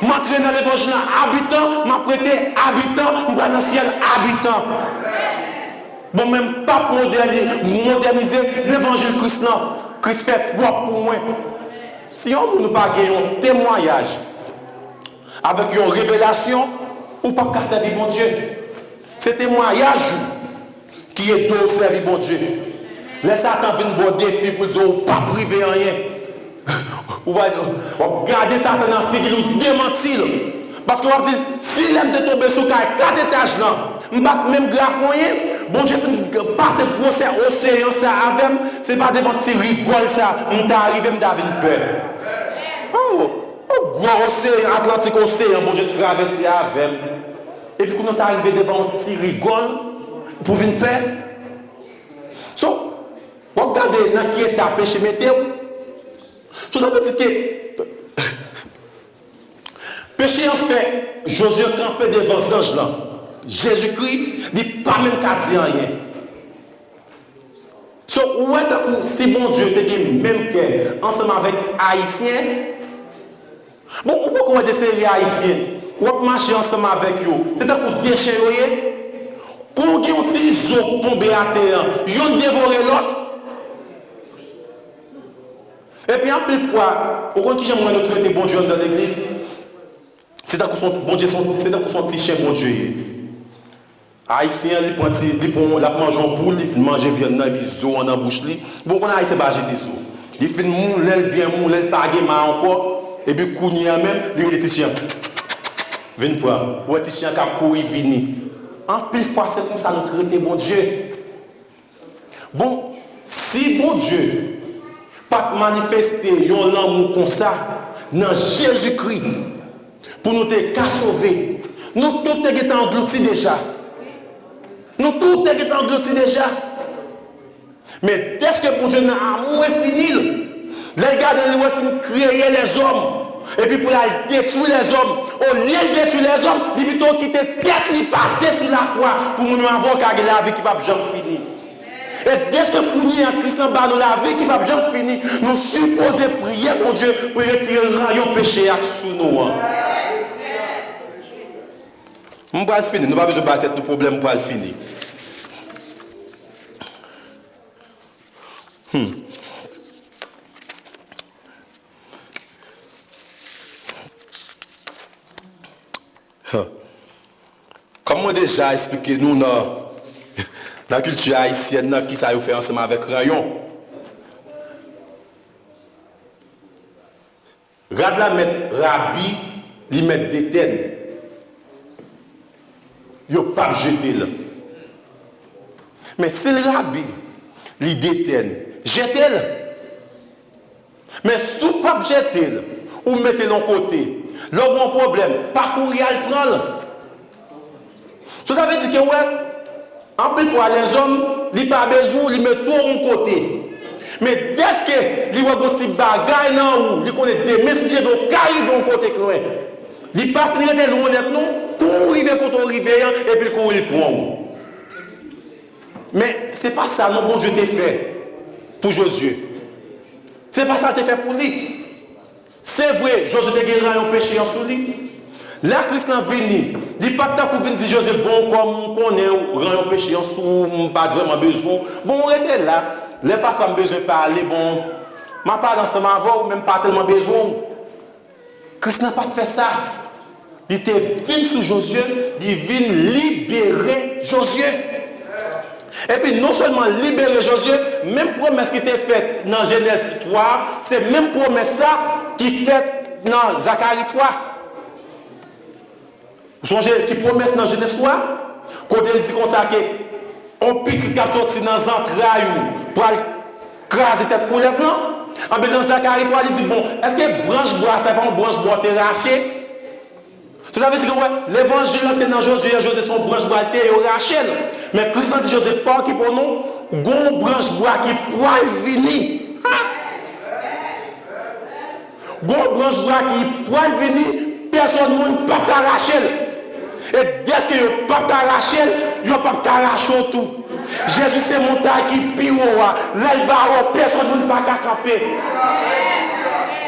M antre nan levanjil la abitan, m ap rete abitan, m pral nan syèl abitan. Bon, men m p ap modèni-, modènize levanjil Kris lan. Kris fè twòp pou mwen. Si yon moun ou pa gen yon temwayaj avèk yon revelasyon, ou p ap ka sèvi Bondye. Se temwayaj ou ki ede w sèvi Bondye. Lè Satan vin ba w defi pou l di w ou p ap rive anyen, ou va, w ap gade Satan nan figi l, ou demanti l. Paske w ap di, "Si lè m te tonbe sou kay kat etaj lan, m pa t menm grafonyen, Bondye fin pase gwosè oseyan sa avè m, se pa devan ti rigòl sa m ta rive, m ta vin pè." Oh, oh, gwo oseyan, Atlantik oseyan, Bondye travèse avè m. Epi kounye a w ta rive devan yon ti rigòl pou vin pè. So, w ap gade nan ki eta peche mete w. So, sa vle di ke, Peche an fè Jozye kanpe devan zanj lan. Jezikri, li pa menm ka di anyen. So, ou wè tankou si Bondye te gen menm kè ansanm avèk Ayisyen, bon, ou poko wè de seri Ayisyen, w ap mache ansanm avèk yo, se tankou de chen yo ye. Kou gen yon ti zo k tonbe atè an, yonn devore lòt. Epi anpil fwa, ou konn kijan mwen nou trete Bondye anndan legliz? Se tankou son, Bondye son, se tankou son ti chen Bondye ye. Ayisyen an, li pran ti, li pran, l ap manje yon poul, li fin manje vyann nan, epi zo an nan bouch li. Bon, ou konn Ayisyen pa jete zo. Li fin moulen l byen moulen, l pa gen may ankò, epi kounye a menm, li rele ti chen an, vin pran. Ou wè ti chen an k ap kouri vini. Anpil fwa, se konsa nou trete Bondye. Bon, si Bondye pa t manifeste yon lanmou konsa nan Jezikri pou nou te ka sove, nou tout te gentan anglouti deja. Nou tout te gentan anglouti deja. Men dèske Bondye nan amou enfini l, lè l gade l, li wè fin kreye lèzòm, epi pou l al detwi lèzòm, olye l detwi lèzòm, li pito kite tèt li pase sou lakwa pou mwen menm avè w ka gen lavi ki p ap janm fini. E dèske kounye a Kris lan ba nou lavi ki p ap janm fini, nou sipoze priye Bondye pou l retire ranyon peche a k sou nou an. M pral fini, nou pa bezwen bay tèt nou pwoblèm, m pral fini. Hmm. Huh. Kòm mwen deja eksplike nou nan, nan kilti ayisyèn nan, kisa yo fè ansanm avèk ranyon. Rad la mèt rabi, li mèt detèn. Yo p ap jete l. Men si l rabi, li detèn, jete l. Men si w p ap jete l, ou mete l yon kote. Lè w gen yon pwoblèm, pa kouri al pran l. So, sa vle di ke, wè, anpil fwa, lèzòm, li pa bezwen w, li mete w yon kote. Men dèske li wè gon ti bagay nan ou, li konnen demen, si Dye vle, w ka rive yon kote k lwen. Li pa fin rete lwen nèt, non. Kou w rive kote w rive an, epi l kouri, l pran w. Men, se pa sa, non, Bondye te fè pou Jozye. Se pa sa l te fè pou li. Se vre, Jozye te gen ranyon peche an sou li. Lè Kris lan vini, li pa t tankou vin di Jozye, "Bon, kòm m konnen ranyon peche an sou ou, m pa t vrèman bezwen w. Bon, ou rete la. Lè pafwa m bezwen pale, bon, m a pale ansanm avè w, men m pa tèlman bezwen w." Kris lan pa t fè sa. Li te vin sou Jozye, li vin libere Jozye. Epi non sèlman libere Jozye, menm pwomès ki te fèt nan Jenèz twa, se menm pwomès sa ki fèt nan Zakari twa. Ou sonje ki pwomès nan Jenèz twa? Kote l di konsa ke yon pitit k ap soti nan zantray ou pral kraze tèt koulèv lan. Anben, nan Zakari twa, li di, bon, èske branch bwa sa pa yon branch bwa w te rache? Se sa vle di ke, wè, levanjil lan ki te nan Jozye an, Jozye se yon branch bwa l te ye, yo rache l. Men Kris lan di Jozye, pa okipe w non, gon branch bwa ki pral vini. Ha! Gon branch bwa ki pral vini, pèsòn moun p ap ka rache l. E dèske yo p ap ka rache l, yo p ap ka rache w tou. Jezi se montay ki pi wo a. Lè l bare w, pèsòn moun pa ka kanpe.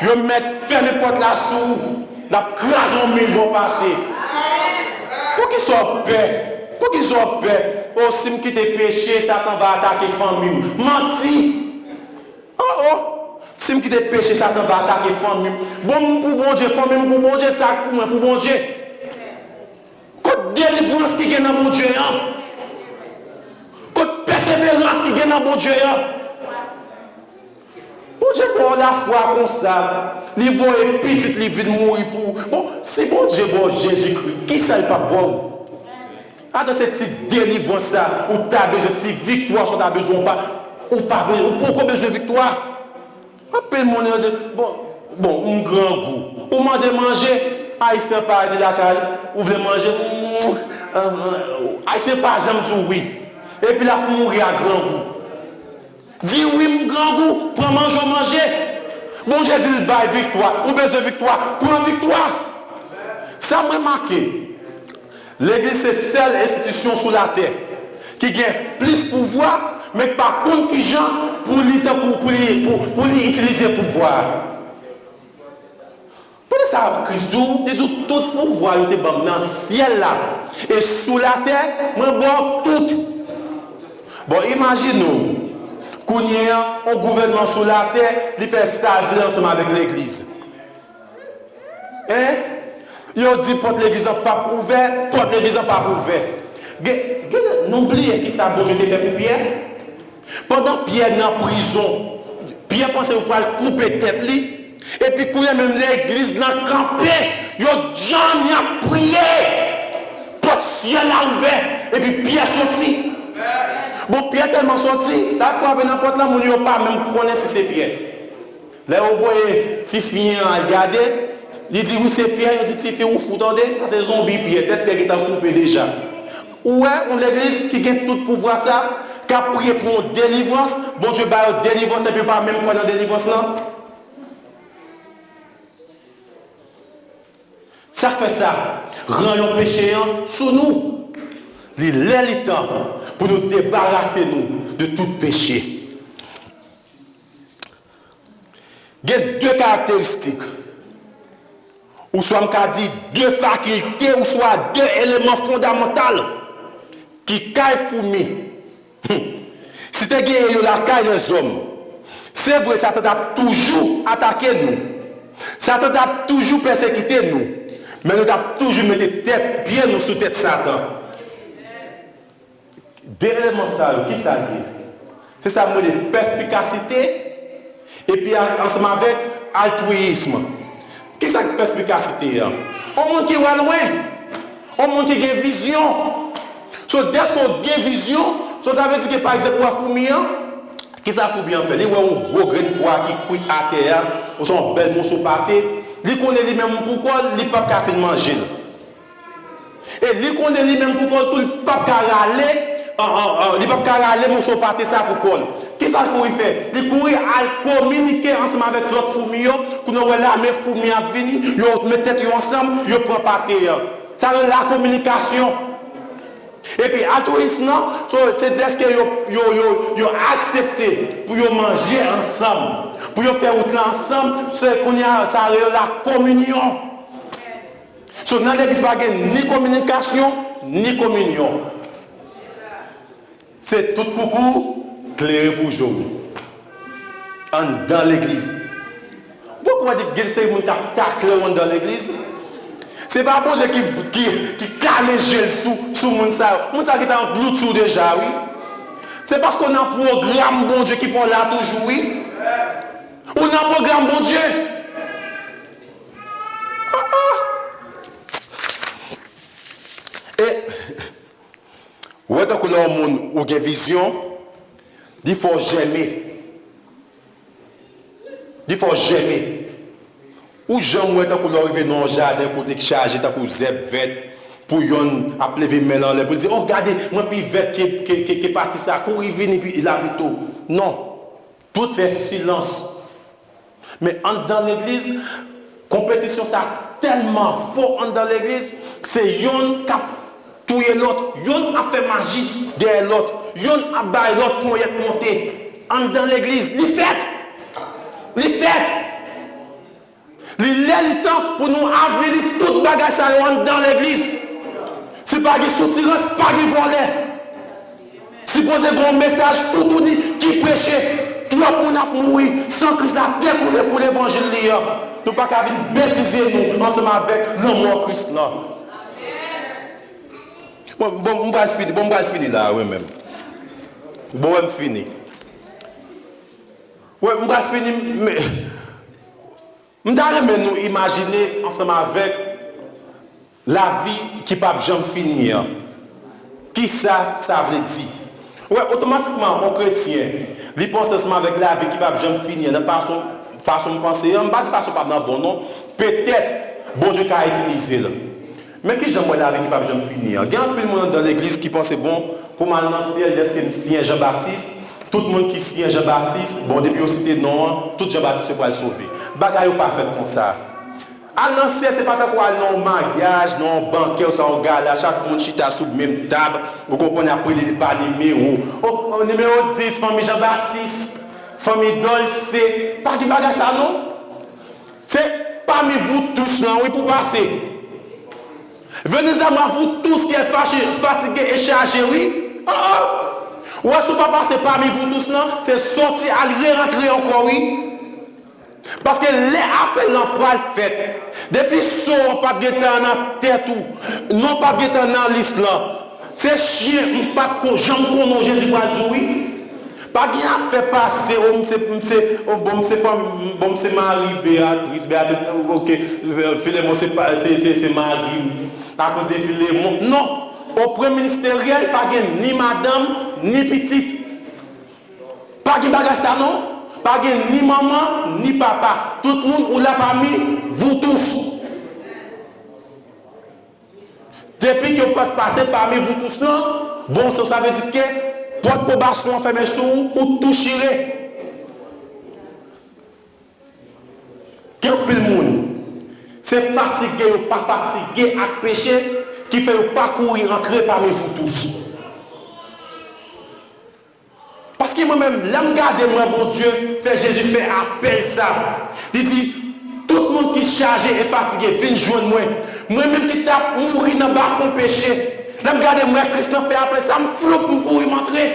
Yo mèt fèmen pòt la sou ou. L ap kraze yon mil bò pase. Poukisa w pè? Poukisa w pè? O, si m kite peche, Satan va atake fanmi m. Manti! O, o! Si m kite peche, Satan va atake fanmi m. Bon, m pou Bondye, fanmi m pou Bondye, sa k pou mwen pou Bondye. Kot delivrans ki gen nan Bondye an? Kot pèseverans ki gen nan Bondye an? Bondye ba w lafwa konsa, li voye pitit li vin mouri pou ou. Bon, si Bondye ba w Jezikri, kisa l p ap ba w? Adan se ti delivrans sa, ou ta bezwen ti viktwa sa, ou ta bezwen, ou pa, ou pa bezwen, ou poko bezwen viktwa. Anpil moun yo di, bon, bon, m grangou. Ou mande manje, Ayisyen pa rete lakay, ou vle manje, mm, ah, ah, Ayisyen pa janm di w wi. Epi l ap mouri a grangou. Di wi, m grangou, pran manje w manje. Bondye di l bay viktwa, ou bezwen viktwa, pran viktwa. Sa m remake, legliz se sèl enstitisyon sou latè ki gen plis pouvwa, men ki pa konn kijan pou li tankou, pou li, pou, pou li itilize pouvwa a. Poutèt sa, Kris di w, li di w, tout pouvwa yo te ban m nan syèl la e sou latè, mwen ba w tout. Bon, imajine w, kounye a, yon gouvènman sou latè, li fè sa l vle ansanm avèk legliz. Hein? Yo di pòt legliz lan p ap ouvè, pòt legliz lan p ap ouvè. Gen, gen, nou bliye kisa Bondye te fè pou Pyè? Pandan Pyè nan prizon, Pyè panse yo pral koupe tèt li. Epi kounye a menm legliz lan kanpe, yo djanm y ap priye. Pòt syèl la ouvè, epi Pyè soti. Bon, Pyè tèlman soti, l al frape nan pòt lan, moun yo pa menm konnen si se Pyè. Lè yo voye tifi an al gade, li di, "Wi, se Pyè." Yo di, "Tifi, ou fou tande, sa se zonbi Pyè, tèt Pyè gentan koupe deja." Ou wè, yon legliz ki gen tout pouvwa sa, k ap priye pou yon delivrans, Bondye ba yo delivrans, epi yo pa menm kwè nan delivrans lan. Sa k fè sa? Ranyon peche an sou nou. Li lè, li tan pou nou debarase nou de tout peche. Gen de karakteristik, oswa m ka di de fakilte, oswa de eleman fondamantal ki kay foumi. Hmm. Si te genyen yo lakay lèzòm, se vre, Satan t ap toujou atake nou. Satan t ap toujou pèsekite nou. Men nou t ap toujou mete tèt, pye nou sou tèt Satan. De eleman sa yo, ki sa l ye? Se sa m rele pèspikasite, epi a, ansanm avèk altwiyism. Ki sa k pèspikasite an? Yon moun ki wè lwen, yon moun ki gen vizyon. So, dèske w gen vizyon, so, sa vle di ke, pa egzanp, ou wè foumi an, ki sa foumi an fè? Li wè yon gwo grenn pwa ki kwit atè a, oswa yon bèl moso pate, li konnen li menm pou kò l, li p ap ka fin manje l. E li konnen li menm pou kò l tou, li p ap ka rale, an, an, an, li p ap ka rale moso pate sa pou kò l. Kisa l kouri fè? Li kouri al kominike ansanm avèk lòt foumi yo. Kounye a w wè lame foumi ap vini, yo met tèt yo ansanm, yo pran pate an. Sa rele lakominikasyon. Epi altwiyis lan, so, se dèske yo, yo, yo, yo aksepte pou yo manje ansanm, pou yo fè wout lan ansanm, se kounye a sa rele lakominyon. So, nan legliz pa gen ni kominikasyon, ni kominyon. Se tout koukou, klere pou je w. Anndan legliz. Ou poko wè gen seri moun k ap takle w anndan legliz? Se pa Bondye ki, ki, ki kale je l sou, sou moun sa yo. Moun sa yo gentan anglouti w deja, wi. Se paske w nan pwogram Bondye ki fè w la toujou, wi. Ou nan pwogram Bondye. Ah, ah. E, ou wè tankou lè yon moun ou gen vizyon, li fè w jèmen. Li fè w jèmen. Ou janm wè tankou lè w rive nan yon jaden kote k chaje tankou zèb vèt, pou yonn ap leve men l anlè pou l di, "Oh, gade, mwen pi vèt ke, ke, ke, ke pati sa, kouri vini pi, la pito." Non. Tout fè silans. Men anndan legliz, konpetisyon sa tèlman fò anndan legliz, se yonn k ap touye lòt, yonn ap fè maji dèyè lòt, yonn ap bay lòt ponyèt monte. Anndan legliz, li fèt! Li fèt! Li lè, li tan pou nou avili tout bagay sa yo anndan legliz. Si pa gen soutirans, pa gen vòlè. Sipoze gen yon mesaj toutouni ki preche. Twòp moun ap mouri san Kris la dekoule pou levanjil li an. Nou pa ka vin betize nou ansanm avèk lanmò Kris lan. Bon, bon, m pral fini, bon, m pral fini la, wi menm. Bon, wè m fini. Wè, m pral fini, men, m ta renmen nou imajine ansanm avèk lavi ki p ap janm fini an. Kisa sa vle di? Wè, otomatikman, yon kretyen, li panse ansanm avèk lavi ki p ap janm fini an, nan fason, fason m panse an, m pa di fason pa m nan bon, non. Petèt, Bondye ka itilize l. Men kijan m wè lavi ki p ap janm fini an? Gen anpil moun anndan legliz ki panse, bon, pou m al nan syèl, dèske m siyen Jan Batis, tout moun ki siyen Jan Batis, bon, depi yo site non an, tout Jan Batis yo pral sove. Bagay yo pa fèt konsa. Al nan syèl, se pa tankou al nan yon maryaj, nan yon bankè, oswa yon gala, chak moun chita sou menm tab, ou konprann, y ap rele li pa nimewo. O, o, nimewo dis, fanmi Jan Batis, fanmi Dòlse, pa gen bagay sa non. Se pami vous tous lan, wi, pou pase. Venez à moi, vous tous qui êtes fâchés, fatigués et chargés, wi. Oh, oh. Ou wè, si w pa pase pami vous tous lan, se sòti al rerantre ankò, wi. Paske lè apèl lan pral fèt, depi so an p ap gentan nan tèt ou, non w p ap gentan nan lis lan. Se chen, m pa t ko, janm konnen w, Jezi pral di w wi. Pa gen afè pase, o m se, m se, o bon, m se fanm, bon, m se mari Beatrice, Beatrice, oke, Filemon se pa, se, se, se mari m. Akoz de Filemon. Non! O pwen ministeryèl, pa gen ni madanm, ni pitit. Pa gen bagay sa non. Pa gen ni manman, ni papa. Tout moun ou la pami vous tous. Depi ke w pa t pase pami vous tous lan, bon, sa, sa vle di ke pòt pwobasyon an fèmen sou ou, ou tou chire. Gen anpil moun, se fatige yo pa fatige ak peche ki fè yo pa kouri antre pami vous tous. Paske mwen menm, lè m gade m wè Bondye fè Jezi fè apèl sa. Li di, tout moun ki chaje e fatige, vin jwenn mwen. Mwen menm ki t ap mouri nan bafon peche. Lè m gade m wè Kris nan fè apèl sa, m floup, m kouri m antre.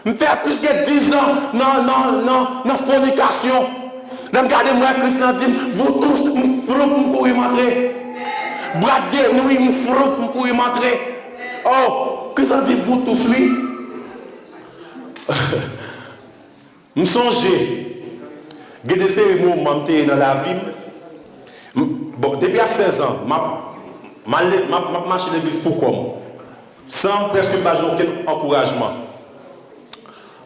M fè plis ke dizan nan, nan, nan, nan fònikasyon. Lè m gade m wè Kris nan di m, vous tous, m floup, m kouri m antre. Brat de nwi, m floup, m kouri m antre. Oh, Kris nan di vous tous, wi. M sonje, gen de seri moman m te ye nan lavi m. M, bon, depi a sèz an, m ap, m al le-, m ap, m ap mache legliz pou kò m. San prèske m pa jwenn okenn ankourajman.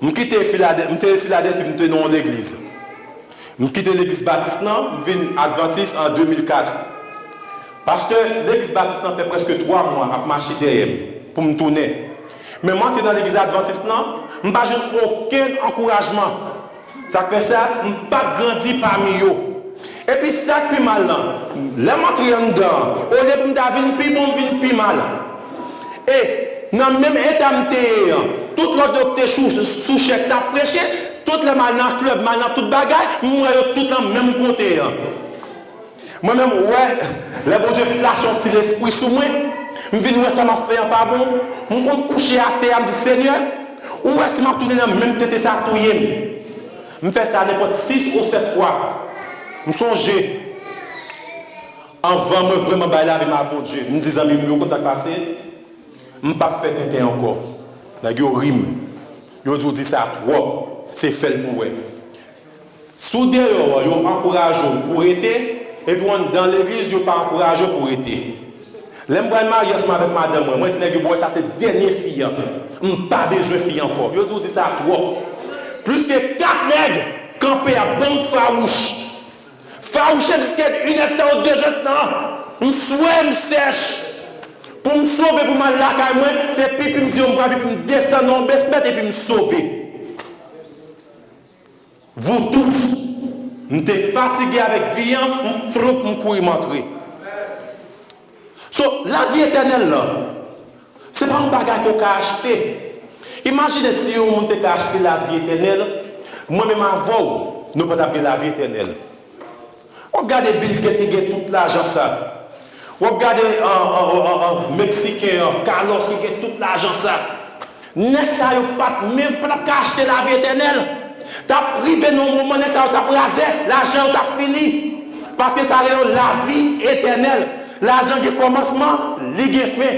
M kite Filadè-, m te Filadèfi, m te nan yon legliz. M kite legliz batis lan, m vin advantis an de mil kat. Pastè legliz batis lan fè prèske twa mwa ap mache dèyè m pou m tounen. Men m antre nan legliz advantis lan, m pa jwenn okenn ankourajman. Sa k fè sa, m p ap grandi pami yo. Epi sa k pi mal lan, lè m antre anndan an, olye pou m ta vin pi bon, m vin pi mal. E nan menm eta m te ye an, tout lòt yo k te sou, sou chèk t ap preche, tout lè m al nan klèb, m al nan tout bagay, m wè yo tout nan menm kote an. Mwen menm, ou wè, lè Bondye flache yon ti lespri sou mwen, m vin wè sa m ap fè an pa bon. M konn kouche atè a, m di, Senyè, ou wè si m ap tounen nan menm tenten sa touye m. M fè sa nenpòt sis ou sèt fwa. M sonje, anvan mwen vrèman bay lavi m a Bondye, m di zanmi m yo, konn sa k pase? M p ap fè tenten ankò. Nèg yo ri m. Yo di w di sa twòp. Se fè l pou w wè. Si w deyò an, yo ankouraje w pou w rete, epi w anndan legliz, yo pa ankouraje w pou w rete. Lè m pral marye ansanm avèk madanm mwen, mwen di nèg yo, bò sa se dènye fi an. M pa bezwen fi ankò. Yo di w di sa twòp. Plis ke kat nèg kanpe ap ban m fawouch. Fawouche jiska inèdtan ou dezèdtan. M swè, m sèch. Pou m sove, pou m al lakay mwen, se pipi m di yo m pral pipi, m desann nan yon besmèt epi m sove. Vous tous, m te fatige avèk vi an, m floup, m kouri, m antre. So, lavi etènèl lan, se pa yon bagay ke w ka achte. Imajine si yon moun te ka achte lavi etènèl, mwen menm avè w, nou pa t ap gen lavi etènèl. W ap gade Bill Gates ki gen tout lajan sa. W ap gade, an, an, an, an, an, Meksiken an, Carlos ki gen tout lajan sa. Nèg sa yo pa t menm, pa t ap ka achte lavi etènèl. T ap rive nan yon moman, nèg sa yo t ap razè, lajan yo t ap fini. Paske sa rele yon lavi etènèl. Lajan gen kòmansman, li gen fen.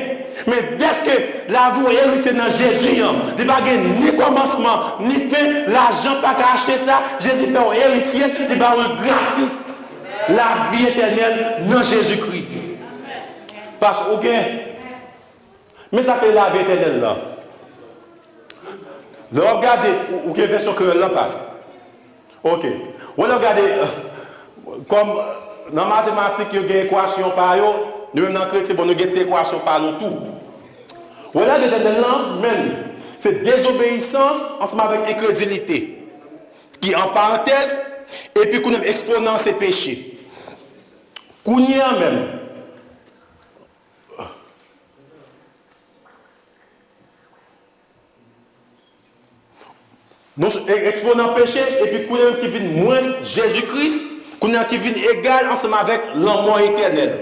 Men dèske lavi w eritye nan Jezi an, li pa gen ni kòmansman, ni fen, lajan pa ka achte sa, Jezi fè w eritye, li ba w l gratis. Lavi etènèl nan Jezikri. Paske ou gen, men sa k rele lavi etènèl lan. Lè w ap gade, ou, ou gen vèsyon kreyòl lan pas. Oke. Ou lè w gade, kòm nan matematik yo gen ekwasyon pa yo, nou menm nan kretyen, bon, nou gen ti ekwasyon pa nou tou. Ou lè lavi etènèl lan, men, se dezobeyisans ansanm avèk enkredilite, ki an parantèz, epi kounye a eksponan se peche. Kounye a menm, nou s- e- eksponan peche, epi kounye a menm ki vin mwens Jezi Kris, kounye a ki vin egal ansanm avèk lanmò etènèl.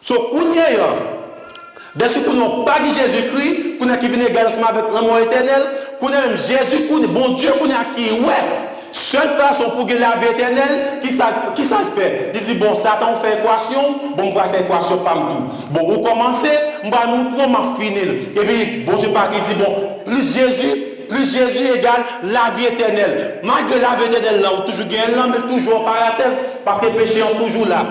So, kounye a, dèske kounye a w pa gen Jezikri, kounye a ki vin egal ansanm avèk lanmò etènèl, kounye a menm Jezi, kounye, Bondye kounye a ki wè sèl fason pou gen lavi etènèl, ki sa, ki sa l fè? Li di, bon, Satan, ou fè ekwasyon w, bon, m pral fè ekwasyon pa m tou. Bon, ou kòmanse, m pral moutre w, m ap fini l. Epi, Bondye pa ki di, bon, plis Jezi, plis Jezi egal lavi etènèl. Malgre lavi etènèl la, ou toujou genyen l lan, men l toujou an parantèz, paske peche an toujou la.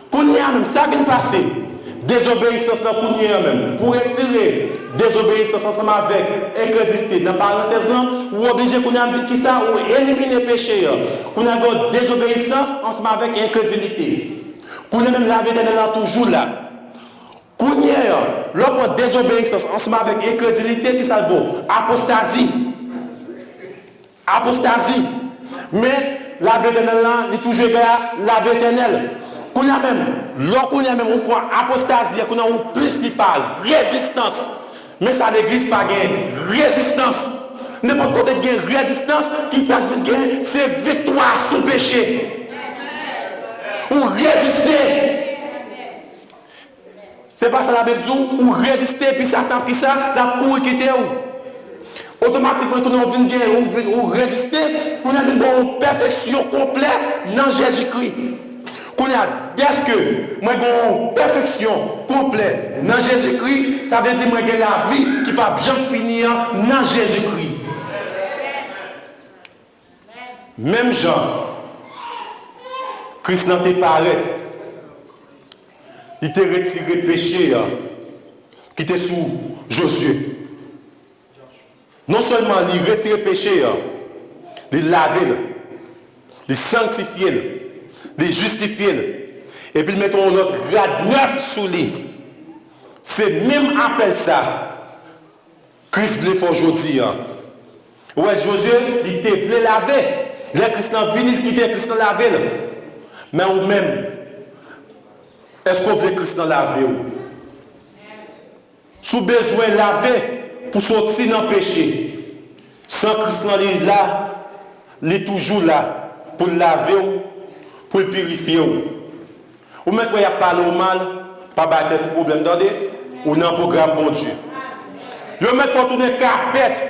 Kounye a menm, sa vin pase, dezobeyisans lan kounye a menm, pou retire dezobeyisans ansanm avèk enkredilite nan parantèz lan, ou oblije kounye a vin kisa? Ou elimine peche a. Kounye a gen yon dezobeyisans ansanm avèk enkredilite. Kounye a menm, lavi etènèl lan toujou la. Kounye a, lè w pran dezobeyisans ansanm avèk enkredilite, kisa l ba w? Apostazi. Apostazi. Men, lavi etènèl lan, li toujou egal a lavi etènèl. Kounye a menm, lè kounye a menm ou pran apostazi a, kounye a ou plis li pa rezistans. Men sa legliz pa gen rezistans. Nenpòt kote gen rezistans, ki sa k vin gen? Se viktwa sou peche. Ou reziste. Se pa sa Labib di w, ou reziste, epi Satan ap kisa? L ap kouri kite w. Otomatikman, kounye a w vin gen, ou vin, ou reziste, kounye a vin ba w yon pèfeksyon konplè nan Jezikri. Kounye a, dèske mwen gen yon pèfeksyon konplè nan Jezikri, sa vle di mwen gen lavi ki p ap janm fini an nan Jezikri. Menm jan Kris lan te parèt, li te retire peche a ki te sou Jozye. Non sèlman li retire peche a, li lave l, li sanktifye l, li jistifye l, epi l mete yon lòt rad nèf sou li. Se menm apèl sa Kris vle fè w jodi a. Ou wè, Jozye, li te vle lave. Lè Kris lan vini, li kite Kris lan lave l. Men ou menm, èske w vle Kris lan lave w? Si w bezwen lave pou soti nan peche, san Kris lan li la, li toujou la pou l lave w, pou l pirifye w. Ou mèt wè y ap pale w mal, pa bay tèt ou pwoblèm, tande. Ou nan pwogram Bondye. Yo mèt fè w tounen kapèt,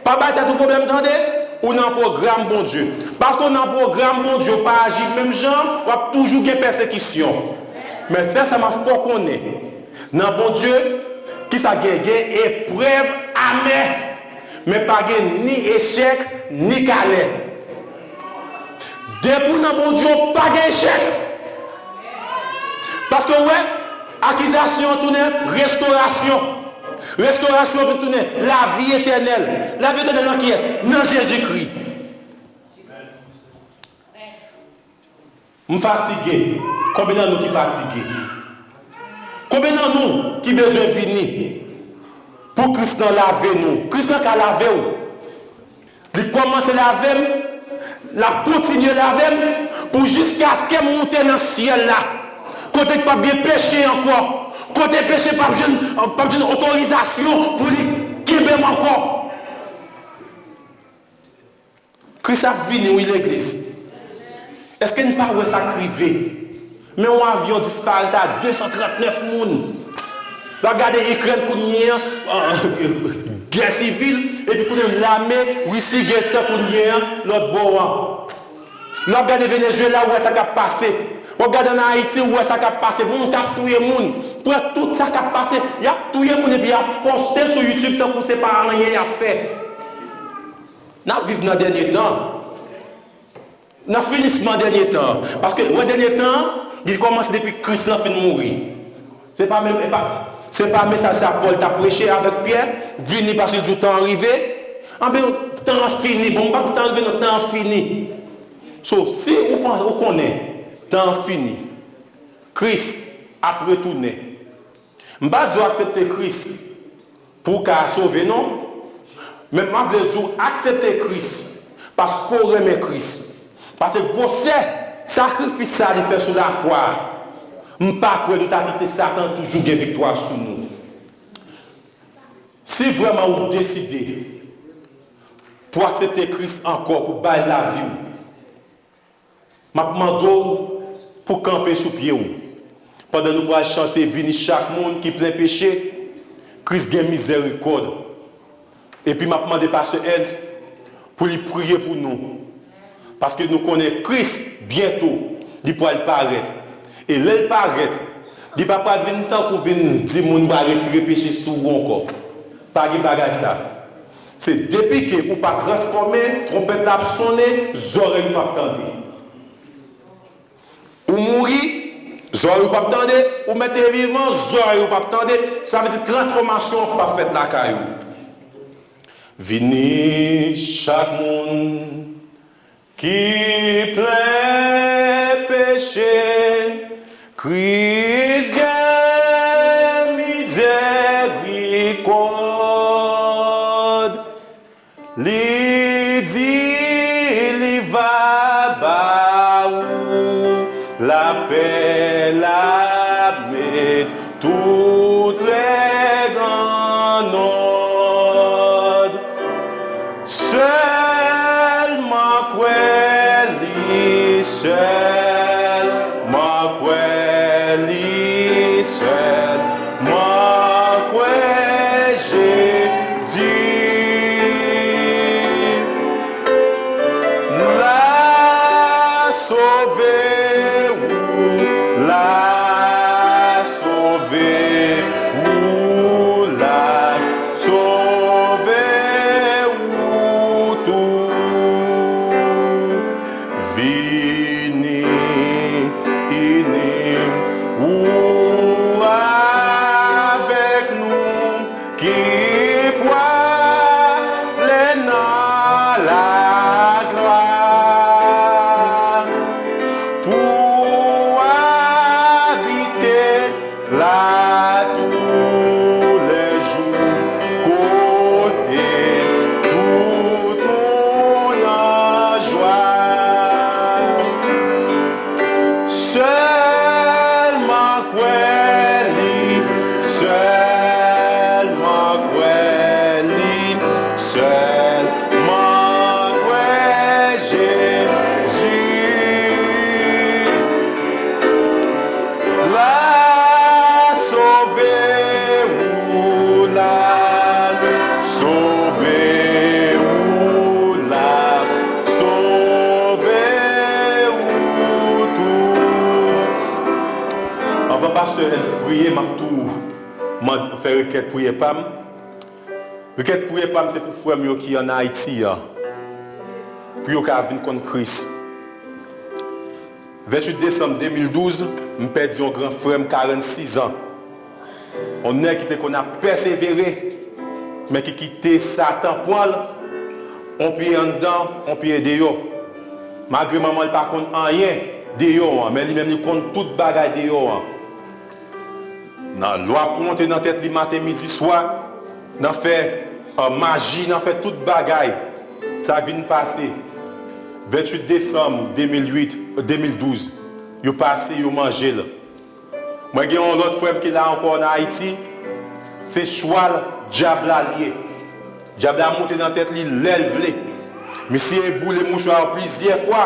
pa bay tèt ou pwoblèm, tande. Ou nan pwogram Bondye. Paske w nan pwogram Bondye, w pa aji menm jan, w ap toujou gen pèsekisyon. Men sèl sa m ap fè w konnen, nan Bondye, kisa gen? Gen eprèv amè. Men pa gen ni echèk, ni kanè. Depi w nan Bondye, w pa gen echèk. Paske w wè, akizasyon an tounen restorasyon. Restorasyon an vin tounen lavi etènèl. Lavi etènèl nan kiyès? Nan Jezikri. M fatige. Konbyen nan nou ki fatige? Konbyen nan nou ki bezwen vini pou Kris lan lave nou? Kris lan ka lave w. Li kòmanse lave m, l ap kontinye lave m pou jiskaske m moute nan syèl la. Kote k p ap gen peche ankò. Kote peche p ap jwenn, p ap jwenn otorizasyon pou li kenbe m ankò. Kris ap vini, wi, legliz. Èske n pa wè sa k rive? Men yon avyon disparèt a de san trant nèf moun. L ap gade Ikrèn kounye a, gè sivil, epi kounye a lame Risi gentan kounye a lòt bò a. L ap gade Venezuela, ou wè sa k ap pase. W ap gade ann Ayiti, ou wè sa k ap pase. Moun k ap touye moun. Pran tout sa k ap pase. Y ap touye moun epi y ap poste l sou YouTube tankou se pa anyen y ap fè. N ap viv nan dènye tan. Nan finisman dènye tan an. Paske, wè, dènye tan an, li kòmanse depi Kris lan fin mouri. Se pa menm, e pa, se pa mesaj sa Pòl t ap preche avèk Pyè, vini paske l di w tan an rive. Anben, tan an fini. Bon, m pa di tan an rive, non, tan an fini. So, si ou panse, ou konnen tan an fini, Kris ap retounen. M pa di w aksepte Kris pou w ka sove, non. Men m ap vle di w aksepte Kris paske w renmen Kris. Paske gwosè Sakrifis sa li fè sou lakwa a, m pa kwè nou ta kite Satan toujou gen viktwa sou nou. Si vrèman ou deside pou aksepte Kris ankò, pou bay lavi w, m ap mande w pou kanpe sou pye w pandan nou pral chante Vini chak moun ki plen peche, Kris gen mizèrikòd. Epi m ap mande pastè Ernst pou li priye pou nou. Paske nou konnen Kris byento li pral parèt. E lè l parèt, li pa pral vin tankou vin di moun m pral retire peche sou ou ankò. Pa gen bagay sa. Se depi ke ou pa transfòme, twonpèt la ap sonnen, zòrèy ou p ap tande. Ou mouri, zòrèy ou p ap tande, ou mete vivan, zòrèy ou p ap tande, sa vle di transfòmasyon an p ap fèt lakay ou. Vini chak moun ki plen peche, Kris gen mizèrikòd. Li di li va ba ou lapè, l ap met tout règ an òd. Sèlman kwè li, sèlman kwè li, sèlman kwè Jezi. L a sove ou, l a sove ou, l a sove ou tou. Vini, ini ou avèk nou, ki pwale nan laglwa pou abite la toulèjou, kote tout moun an jwa. Sèlman kwè li, sèlman kwè li, sèlman kwè Jezi. L a sove ou, l a sove ou, l a sove ou tou. Anvan pastè Ernst priye, m ap tou mande, fè rekèt priyè pa m. Rekèt priyè pa m se pou frè m yo ki ann Ayiti a, pou yo ka vin konn Kris. Venntuit desanm de mil douz, m pèdi yon gran frè m, karannsis an. Yon nèg ki te konn ap pèsevere, men ki kite Satan pran l, yon pye anndan, yon pye deyò. Malgre manman l pa konn anyen deyò an, men li menm li konn tout bagay deyò an. Nan lwa pou monte nan tèt li maten, midi, swa, nan fè, euh, maji, nan fè tout bagay. Sa vin pase venntuit desanm de mil uit, de mil douz. Yo pase, yo manje l. Mwen gen yon lòt frè m ki la ankò ann Ayiti. Se chwal dyab la l ye. Dyab la monte nan tèt li lè l vle. Misye boule mouchwa yo plizyè fwa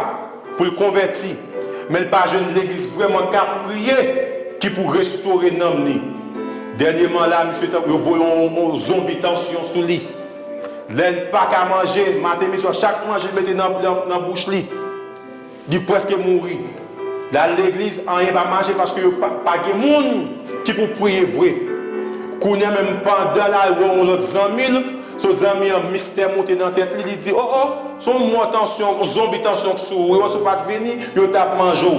pou l konvèti, men l pa jwenn legliz vrèman k ap priye ki pou restore nanm li. Dènyèman la, misye tankou yo voye yon, yon zonbi tansyon sou li. Lè l pa ka manje, maten, midi, swa, chak manje l mete nan, nan, nan bouch li. Li prèske mouri. L al legliz, anyen pa mache paske yo pa, pa gen moun ki pou priye vre. Kounye a menm, pandan l al wè yon lòt zanmi l, so zanmi an, mistè monte nan tèt li, li di, "O, o, se yon mò tansyon, yon zonbi tansyon k sou ou, wi, si w pa t vini, yo t ap manje w."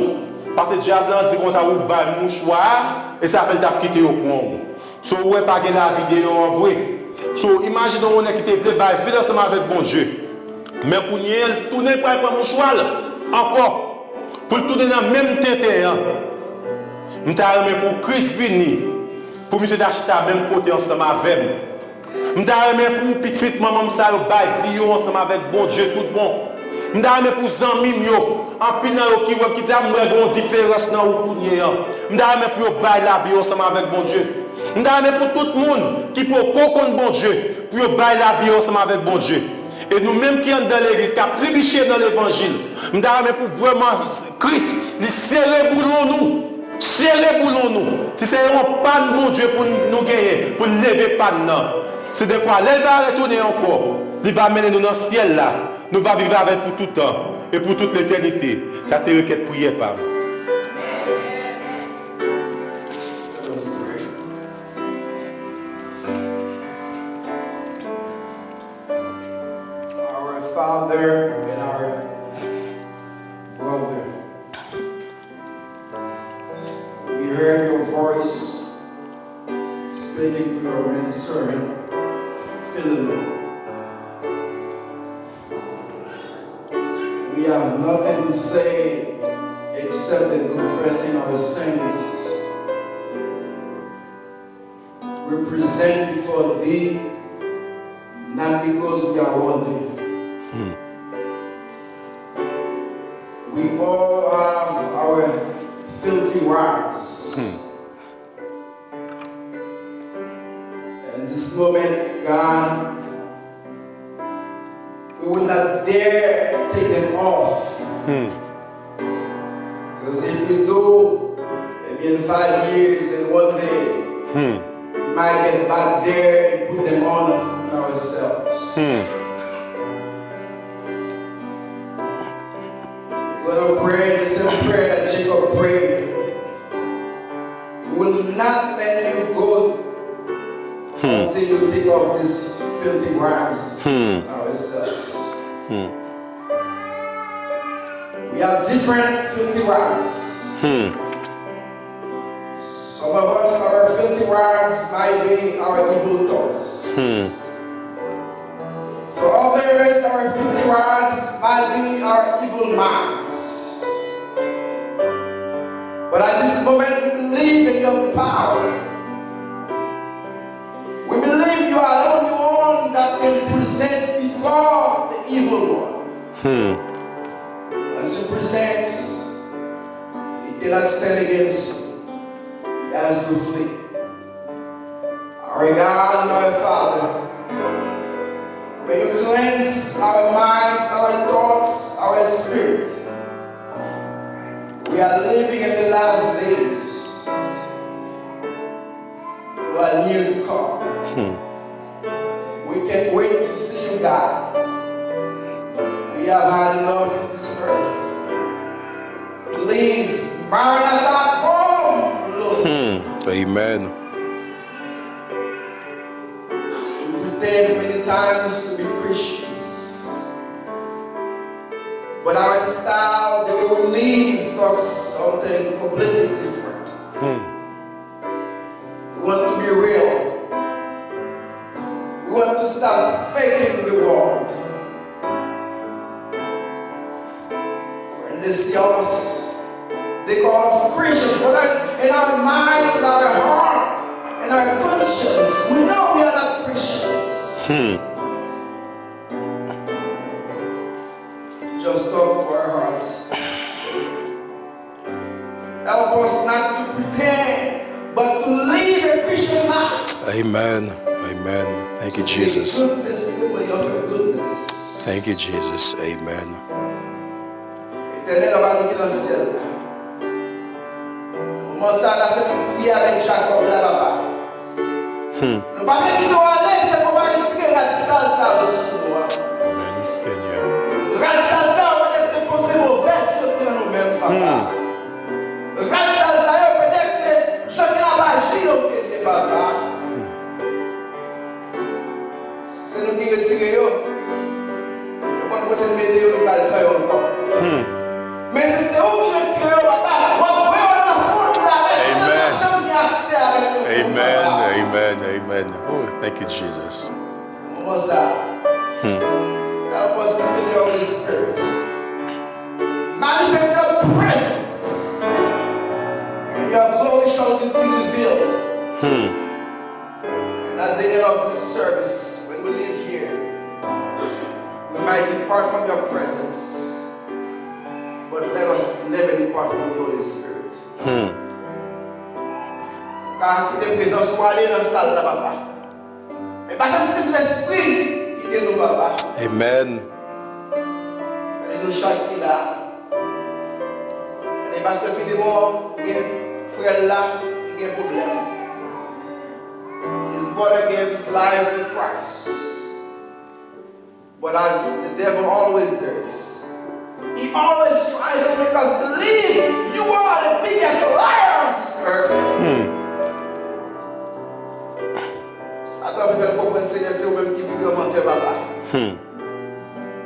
Paske dyab la di konsa, ou bay mouchwa a, e sa fè l t ap kite yo pran w. So, ou wè pa gen lavi deyò an vre. So, imajine yon nèg ki te vle bay vi l ansanm avèk Bondye. Men kounye a, l tounen pral pran mouchwa l ankò, pou l tounen nan menm tenten an. M ta renmen pou Kris vini, pou misye ta chita menm kote ansanm avè m. M ta renmen pou pitit manman m sa yo bay vi yo ansanm avèk Bondye tout bon. M ta renmen pou zanmi m yo, Anpil nan yo ki wè m ki di, "A, m wè gen yon diferans nan ou kounye a." M ta renmen pou yo bay lavi yo ansanm avèk Bondye. M ta renmen pou tout moun ki poko konn Bondye, pou yo bay lavi yo ansanm avèk Bondye. E nou menm ki anndan legliz, k ap tribiche nan levanjil, m ta renmen pou vrèman Kris, li sere boulon nou. Sere boulon nou. Si se yon pàn Bondye pou nou genyen, pou l leve pàn nan, se dekwa lè l va retounen ankò, li va mennen nou nan syèl la. Nou va viv avè l pou tout tan e pou tout letènite. Sa se rekèt priyè pa m. Our Father and our Brother, we heard your voice speaking through your man servant, Philemon. We have nothing to say except the confessing our sins. We present before thee, not because we are worthy. We all have our filthy rags. And this moment, God, we will not dare take them off. Because if we do, maybe in five years and one day, we might get back there and put them on ourselves. We're gonna pray the same prayer that Jacob prayed. We will not let you go until you take off these filthy rags on ourselves. We have different filthy rags. Some of us, our filthy rags might be our evil thoughts. For others, our filthy rags might be our evil minds. But at this moment, we believe in your power. We believe you are the only one that can present before the evil one. Once you present, he cannot stand against you. He has to flee. Our God and our Father, may you cleanse our minds, our thoughts, our spirit. We are living in the last days. You are near to come. We can't wait to see you, God. We have had enough in this earth. Please, Maranatha, come, Lord. Amen. We pretend many times to be Christians, but our style, the way we live, talks something completely different. We want to be real. We want to stop faking the world. When they see us, they call us Christians. But in our minds, in our heart, in our conscience, we know we are not Christians. Just talk to our hearts. Help us not to pretend, but to live a Christian life. Amen. Amen. Thank you, Jesus. Good testimony of your goodness. Thank you, Jesus. Amen. Etènèl, Papa nou ki nan syèl la, moman sa a, n ap fè nou priye avèk Jakòb la, Papa. Nou pa vle kite w ale, se pou w pa retire rad sal sa yo sou nou an. Amen, Senyè. Rad sal sa yo, petèt se panse movèz yo gen nan nou menm, Papa. Rad sal sa yo, petèt se jan ke n ap aji yo ke l ye, Papa. Si se nou ki retire yo, nou konn kote n mete yo, nou pral pran yo ankò. Men si se ou ki retire yo, Papa, w ap voye yo nan fon lamè. Amen. N ap janm gen aksè avèk yo ankò, Papa. Amen, amen, amen. Oh, thank you, Jesus. Moman sa a, help us to feel your Holy Spirit. Manifest your presence. And your glory shall be revealed. And at the end of this service, when we leave here, we might depart from your presence, But let us never depart from the Holy Spirit. Hmm. Pa kite prezans ou ale nan sal la, papa. Men pa janm kite Sentespri kite nou, papa. Amen. Gade nou chak ki la. Gade pastè Filemon, gen frè l la ki gen pwoblèm. His brother gave his life to Christ. But as the devil always does, he always tries to make us believe you are the biggest liar on this earth. Hmm. Satan vle fè l konprann, Senyè, se ou menm ki pi gran mantè, papa. Hmm.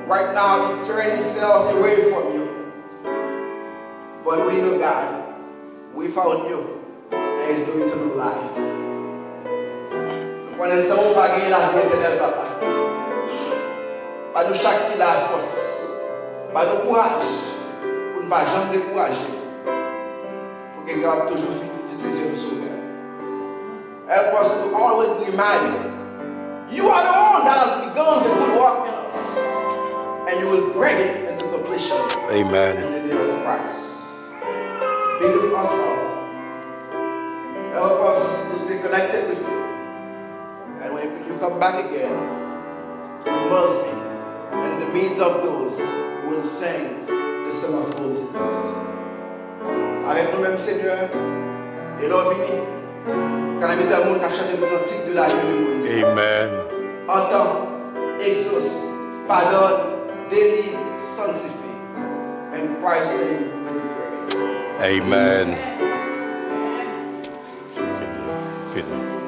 Right now, he turned himself away from you. But we know, God, without you, there is no eternal life. Nou konnen san ou pa gen lavi etènèl, papa. Ba nou chak ki la fòs. Ba nou kouraj pou n pa janm dekouraje. Pou ke n kapab toujou fi- fikse zye nou sou ou. Help us to always be reminded, you are the one that has begun the good work in us, and you will bring it into completion. Amen. In the day of Christ. Be with us, Lord. Help us to stay connected with you. And when you come back again, we must be in the midst of those who will sing the song of Moses. Avèk nou menm, Senyè, e lè w vini, ka nan mitan moun k ap chante le cantique de la vie de Moïse. Amen. Entends, exauce, pardonne, délivre, sanctifie. In Christ's name we pray. Amen. Fini, fini.